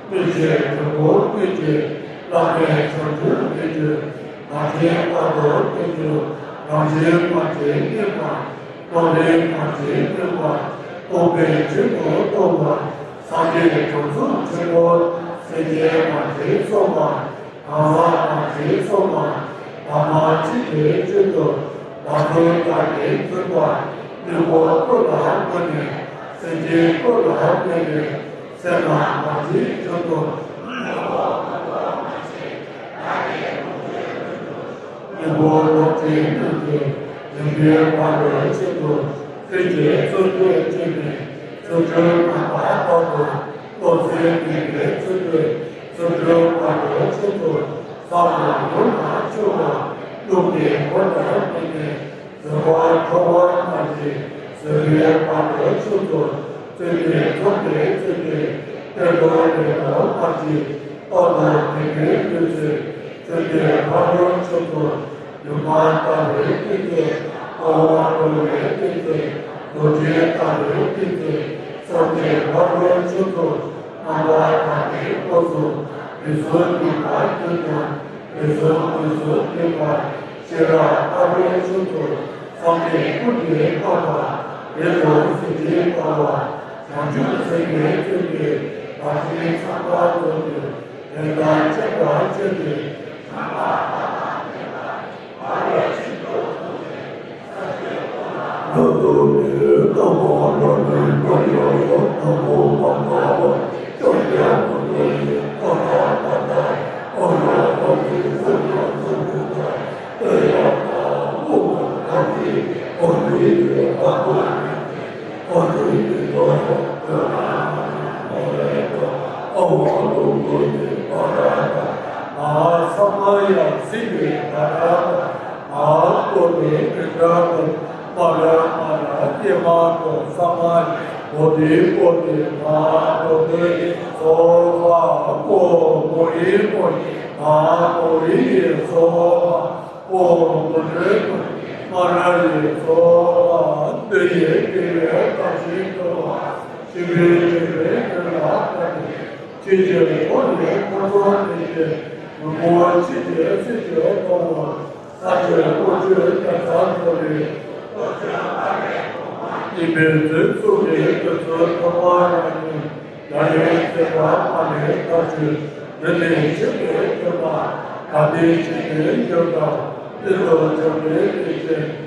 སྨོད་ཅིང་དུད་འགྲོ་སྨོད་ཅིང་། བླ་མེད་བྱང་ཆུབ་སྨོད་ཅིང་མ་བྱིན་པ་དང་ལྡན་ཅིང་། རང་བཞིན་མ་བརྗེད་མཉམ་པ། རྟོག་ལས་མ་བརྗེད་མཉམ་པ། རྟོག་པའི་ཆོས་ཀུན་རྟོགས་པ། སངས་རྒྱས་བྱང་སེམས་ཆེན་པོ། སེམས་ཅན་མ་བྱིན་སོགས་པ། གང་ཟག་མ་བྱིན་སོགས་པ། བར་མ་མཆིས་པའི་ཆོས་སུ་བདག་ཀུན་བདག་གིར་འཛིན་པ། དངོས་པོ་ཀུན་ལ་བརྟེན་ནས་སེམས་ཅན་ཀུན་ལ་བརྟེན་ནས་སེམས་ལ་མ་བརྗེད་བྱང་དུ། དངོས་པོ་ལོག་པའི་དོན་དུ་ལེགས་པའི་ཕ་རོལ་ཕྱིན་དུ་སེམས་ཀྱི་བརྩོན་འགྲུས་བསྐྱེད་ནས། བརྩོན་འགྲུས་རྣམ་པར་དག་ཏུ་རློམ་སེམས་མེད་པའི་ཚུལ་དུ། བརྩོན་འགྲུས་ཕ་རོལ་ཕྱིན་དུ་བསམ་པ་ཡུལ་ན་འཆར་བ་རླུང་གི་འཁོར་དང་བསྟུན་ནས། བཟོད་པ་ཁྲོ་བོ་རྣམས་ཀྱིས་བཟོད་པའི་ཕ་རོལ་ཕྱིན་དུ་བརྩོན་ནས། བརྩོན་པའི་ཚུལ་དེ་བརྩོན་ནས་གཏན་དུ་ལེགས་པར་མ་བརྗེད། རྟག་ཏུ་མི་ལུས་ལུས་ཚུལ། བརྩོན་པའི་ཕ་རོལ་ཕྱིན་དུ་སྒྱུ་མ་ལྟ་བུའི་སྟེང་དུ། ལྟ་བ་གྲོལ་བའི་སྟེང་དུ་རྡོ་རྗེ་ལྟ་བུའི་སྟེང་དུ། བསམ་གཏན་ཕ་རོལ་ཕྱིན་དུ་རྣམ་པར་དག་པའི་སྐབས་སུ། དུས་གསུམ་གཉིས་པ་རྒྱུན་དུ་དུས་གསུམ་དངོས་སུ་བསྟན་པ། ཤེས་རབ་ཕ་རོལ་ཕྱིན་དུ་སངས་རྒྱས་ཀུན་གྱིས་བསྟན་པ། དེ་དང་གཟི་བརྗིད་དཔལ་བ་བྱང་ཆུབ་སེམས་དཔའི་བརྩོན་འགྲུས་བར་ཆད་ཚང་བར་རྫོགས་ཏེ། དེ་ལྟར་སྤྱད་པ་སྤྱོད་པའི་བྱམས་པ་ཐ་དད་མེད་པ། ཕ་རོལ་ཕྱིན་དུ་ཨ་ཧ། ས་མ་ཡ་སྲིད་པའི་ད་ར་ད། མ་ཧཱ་ཀོ་ཏི་པིཎྜ་ཏ། མ་ར་མ་ར་ཀྱེ་མ་ཀོ་ས་མ་ཡ་བོ་དྷི་པོ་ཏི་མ་ཧཱ་བོ་དྷི་ཡེ་སྭཱ་ཧཱ། ཀོ་མོ་ཧི་མོ་ཧི་མ་ཧཱ་མོ་ཧི་ཡེ་སྭཱ་ཧཱ། ཀོ་མོ་དྷེ་མོ་ཧི་མ་ར་ཡེ་སྭཱ་ཧཱ། འདི་ཡིས་དགེ་བའི་བཀྲ་ཤིས་འགྲུབ་པ་ཤིང་རྟའི་འབྲས་བུའི་མཐུ་ལ་བརྟེན་ནས། ཕྱིས་ཀྱི་འཁོར་ལོའི་འཁོར་ཚོགས་འདི་ཡིས། མི་མོ་ཕྱིས་ཀྱི་སྲིད་ཀྱི་དོན་དུ། ས་ཆུ་རླུང་ཆུ་རྒྱ་ཚ་འགྲོ་བའི། སྙིགས་མའི་ཚེ་བསྲུང་བའི་དུས་ཚོད་ཐོག་མར་རང་ཉིད། རྒྱལ་བའི་སྲིད་པ་མ་ལུས་ཐག་ཆོད། འདི་ནི་ཆོས་ཀྱི་བསྟན་པ། ད་ལྟའི་ཆོས་ཀྱི་ཡོན་བདག་ཀུན་ཏུ་བྱམས་པའི་སྡེ་བཅས།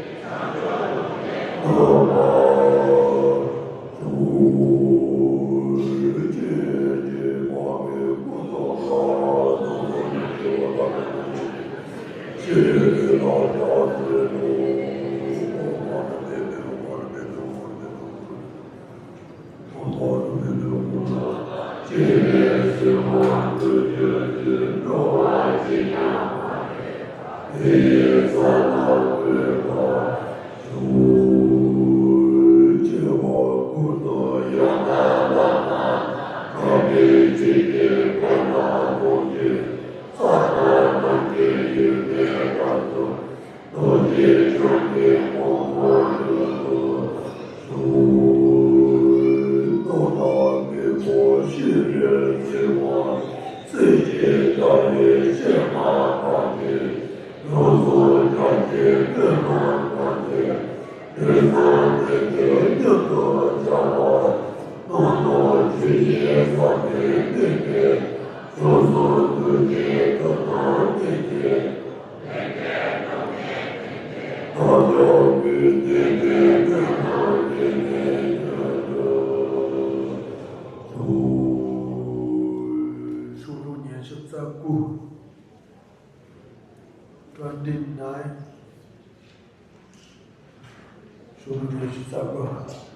ཤོག་ལྷུག་ཉི་ཤུ་རྩ་དགུ། Twenty nine. ཤོག་ལྷུག་ཉི་ཤུ་རྩ་དགུ།